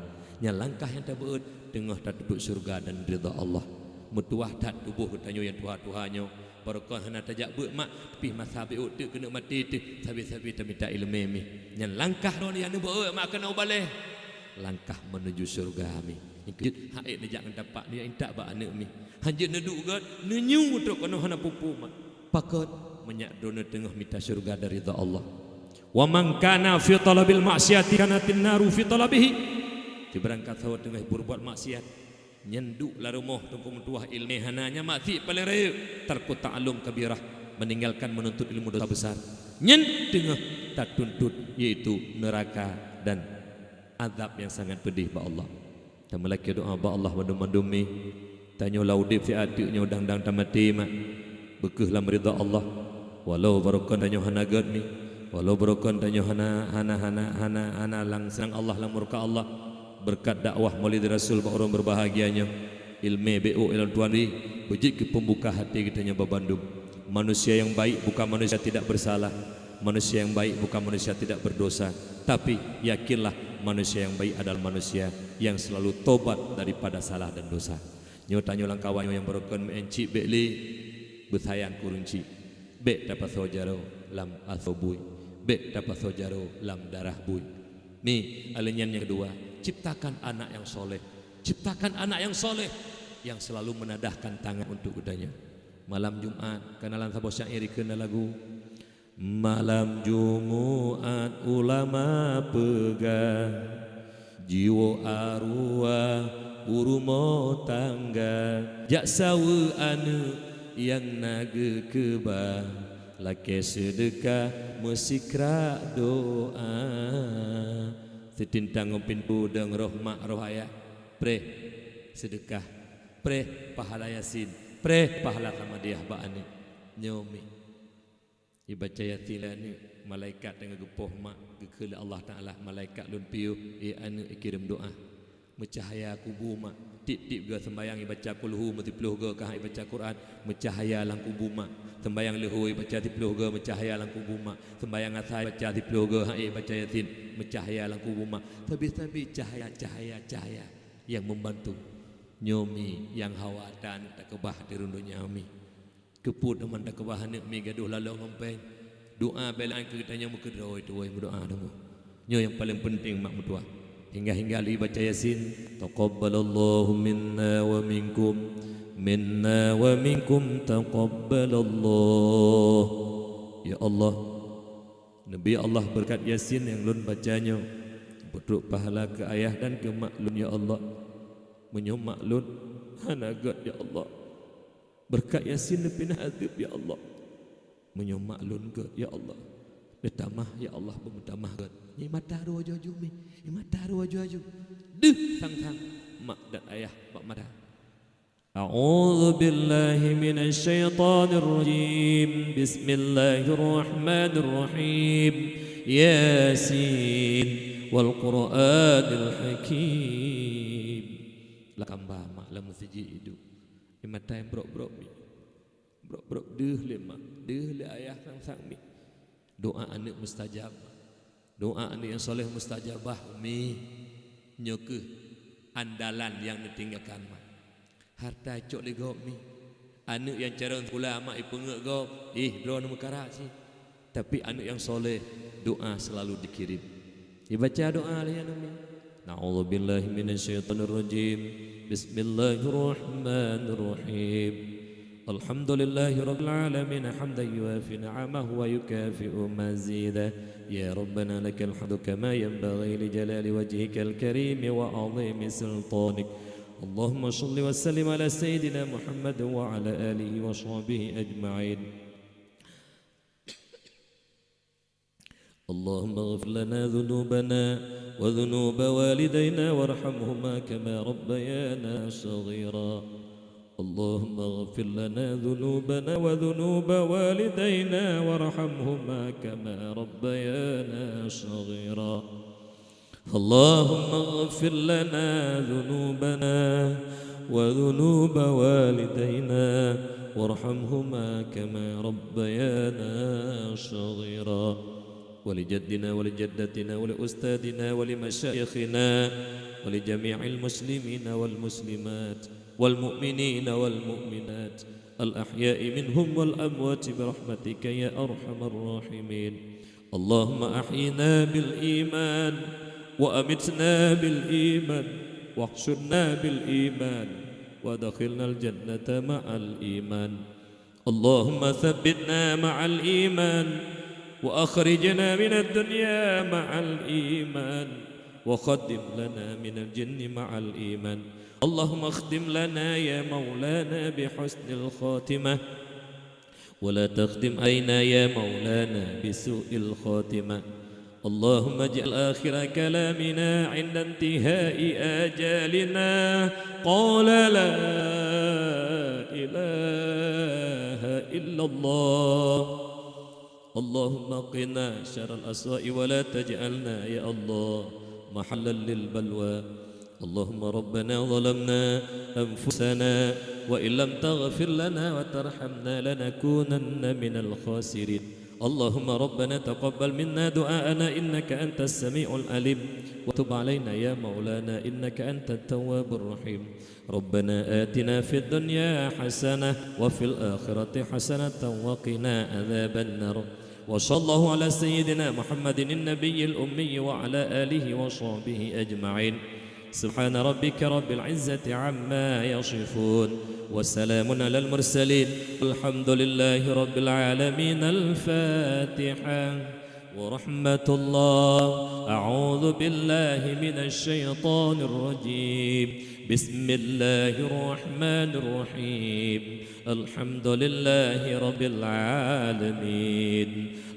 Nyan langkah nyang tabeuet teungoh tateupeue syeuruga dan ridha Allah. Meutuwah that tuboh geutanyoe nyang tuha-tuha nyoe, barokon hana tajak beuet mak, pih masa beuet teuk keuneuk maté teuh, sabe-sabe tamita ileumé mi. Nyan langkah droe nyang neubeuet mak keunoe baleh. Langkah menuju syeuruga mi. Nyang keujeuet hak ék neujak ngon tapak neujak intat bak aneuk mi. Hanjeuet neuduek gét, neunyu trok keunoe hana peue-peue mak. Pakon meunyak droeneuh teungoh mita syeuruga dan ridha Allah. Wa man kana fi talabil maksiati kanatin naru fi talabihi. Sibarang kasoe teungoh beureubuat maksiat, nyan duek lam rumoh teungku meutuwah ileumé hana, nyan maksiat paléng rayeuk, tarku ta'allum kabirah, meninggalkan menuntut ilmu dosa besar. Nyan teungoh tatuntut, yaitu neuraka dan azab nyang sangat peudeh bak Allah. Tameulakée doá bak Allah mandum-mandum mi. Tanyoe lam udeb siat teuk nyoe dang-dang tamaté mak. Beukeuh lam ridha Allah. Walau barokon tanyoe hana gét mi. Walau barokon tanyoe hana, hana, hana, hana, hana langsang Allah lam murka Allah. Beureukat dakwah Maulid Rasul bak ureuëng beubahgia nyoe. Ileumé beuet ilôn tuan ri, beujeuet keu peumbuka até geutanyoe banmandum. Manusia yang baik bukan manusia tidak bersalah. Manusia yang baik bukan manusia tidak berdosa. Tapi, yakinlah, manusia yang baik adalah manusia yang selalu tobat daripada salah dan dosa. Nyoe tanyoe lam kawan nyoe nyang barokon meu'en cit bék lé beusayang kureueng cit. Bék tapasoe jaroe lam asoe buet. Bék tapasoe jaroe lam darah buet. Mi, aleuh nyan nyang keudua, ciptakan anak yang soleh. Ciptakan anak yang soleh yang selalu menadahkan tangan untuk geutanyoe. Malam Jumat, kana lam saboh syair dikeue na lagu. Malam Jumat ulama peugah, jiwoe arwah u rumoh tangga, jak saweue aneuk nyang na geukeubah, lakée seudeukah meusikrak doá. Sitintang ngon pintoe dong roh mak roh ayah, preh seudeukah, preh pahala Yasin, preh pahala Samadiyah bak aneuk. Nyoe mi. Ibaca Yasin lé aneuk, malaikat teungoh geupoh mak, geukheun lé Allah Taala, malaikat lôn piôh, "Éh aneuk, ikirém doá." Meucahya kubu mak, tiep-tiep goe seumbahyang ibaca kulhu meusiploh goe ka hana ibaca Quran, meucahya lam kubu mak. Seumbahyang leuhô ibaca siploh goe, meucahya lam kubu mak. Seumbahyang asa ibaca siploh goe hana ibaca Yasin, meucahya lam kubu mak. Sabe-sabe cahya, cahya, cahya nyang membantu. Nyoe mi nyang hawa that aneuk takeubah di rhueng donya mi. Keupeue teuma takeubah aneuk mi gadoh laloe ngon péng? Doá beulaan keu geutanyoe meukeudroe tuwoe meudoá teuma. Nyoe nyang paleng peunteng mak meutuwah. Hingga-hingga lé baca Yasin, taqabbalallahu minna wa minkum, minna wa minkum taqabbalallah. Ya Allah, neubri Allah beureukat Yasin nyang lôn baca nyoe, beutrok pahala keu ayah dan keu mak lôn ya Allah. Meunyoe mak lôn hana gét ya Allah, beureukat Yasin neupinah adeueb ya Allah. Meunyoe mak lôn gét ya Allah, neutamah ya Allah beumeutamah gét. Nyoe mata droe aju-aju mi, nyoe mata droe aju-aju. Deuh sang-sang mak dan ayah bak mata. A'udzubillahi minasyaitonirrajim. Bismillahirrahmanirrahim. Yasin wal Qur'anil Hakim. Lakamba mak lam meuseujid iduek. Di mata nyang brok-brok mi. Brok-brok deuh lé mak, deuh lé ayah sang-sang mi. Doá aneuk mustajab. Doá aneuk nyang soleh mustajabah, Umi. Nyoe kheueh andalan nyang neutinggalkan mak. Harta cok lé gob mi. Aneuk nyang carông sikula mak ipeungeuet gob, ih droeneuh meukarat cit. Tapi aneuk nyang soleh, doá selalu dikirim. Ibaca doá lé nyan Umi. A'udzubillahi minasyaitonirrajim. Bismillahirrahmanirrahim. Alhamdulillahi rabbil alamin, hamdan yuwafi ni'amahu wa yukafi'u mazidah. Ya Rabbana lakal hamdu kama yanbaghi li jalali wajhikal karimi wa 'azimi sultanik. Allahumma shalli wa sallim ala sayyidina Muhammad wa ala alihi wa sahbihi ajma'in. اللهم اغفر لنا ذنوبنا وذنوب والدينا وارحمهما كما ربيانا صغيرا. اللهم اغفر لنا ذنوبنا وذنوب والدينا وارحمهما كما ربيانا صغيرا. اللهم اغفر لنا ذنوبنا وذنوب والدينا وارحمهما كما ربيانا صغيرا. ولجدنا ولجدتنا ولأستاذنا ولمشايخنا ولجميع المسلمين والمسلمات والمؤمنين والمؤمنات الأحياء منهم والأموات برحمتك يا أرحم الراحمين. اللهم أحينا بالإيمان وأمتنا بالإيمان واحشرنا بالإيمان وأدخلنا الجنة مع الإيمان. اللهم ثبتنا مع الإيمان وأخرجنا من الدنيا مع الإيمان وقدم لنا من الجنة مع الإيمان. اللهم اختم لنا يا مولانا بحسن الخاتمة ولا تختم علينا يا مولانا بسوء الخاتمة. اللهم اجعل آخر كلامنا عند انتهاء آجالنا قول لا إله إلا الله. اللهم قنا شر الأسواء ولا تجعلنا يا الله محلا للبلوى. اللهم ربنا ظلمنا أنفسنا وإن لم تغفر لنا وترحمنا لنكونن من الخاسرين. اللهم ربنا تقبل منا دعاءنا إنك أنت السميع العليم وتب علينا يا مولانا إنك أنت التواب الرحيم. ربنا آتنا في الدنيا حسنة وفي الآخرة حسنة وقنا عذاب النار. وصلى الله على سيدنا محمد النبي الأمي وعلى آله وصحبه أجمعين. سبحان ربك رب العزة عما يصفون وسلام على المرسلين والحمد لله رب العالمين. الفاتحة. ورحمة الله. أعوذ بالله من الشيطان الرجيم. بسم الله الرحمن الرحيم. الحمد لله رب العالمين.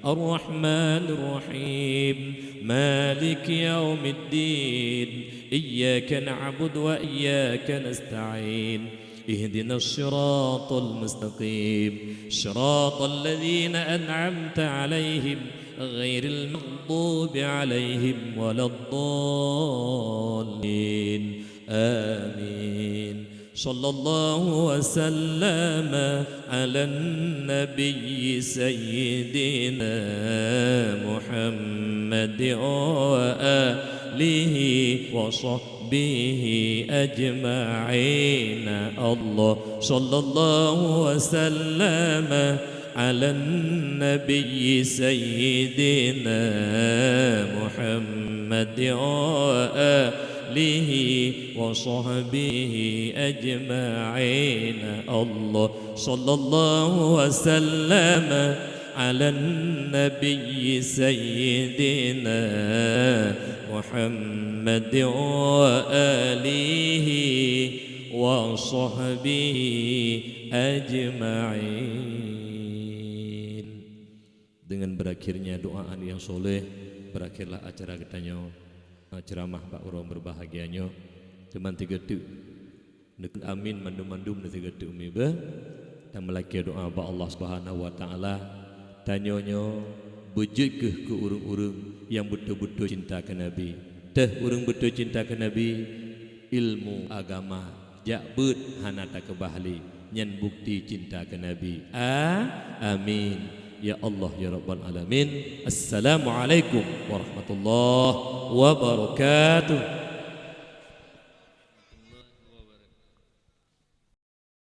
الرحمن الرحيم. مالك يوم الدين. إياك نعبد وإياك نستعين. اهدنا الصراط المستقيم. صراط الذين أنعمت عليهم غير المغضوب عليهم ولا الضالين. آمين. صلى الله وسلم على النبي سيدنا محمد وآله وصحبه أجمعين. الله صلى الله وسلم على النبي سيدنا محمد وآله وصحبه أجمعين. الله صلى الله وسلم على النبي سيدنا محمد وآله وصحبه أجمعين. Dengan berakhirnya doa aneuk nyang soleh, berakhirlah acara geutanyoe, ceramah bak uroe nyang berbahagia nyoe. Teuma sigoe teuk, neukheun amin mandum-mandum sigoe teuk umi beuh. Tameulakée doa bak Allah Subhanahu wa Taala, tanyoe nyoe beujeuet kheueh keu ureuëng-ureuëng nyang beutôi-beutôi cinta keu Nabi. Teuh ureuëng beutôi cinta keu Nabi, ilmu agama jak beuet hana takeubah lé, nyan bukti cinta keu Nabi. A-, amin. Ya Allah, ya Rabbal Alamin. Assalamualaikum warahmatullahi wabarakatuh.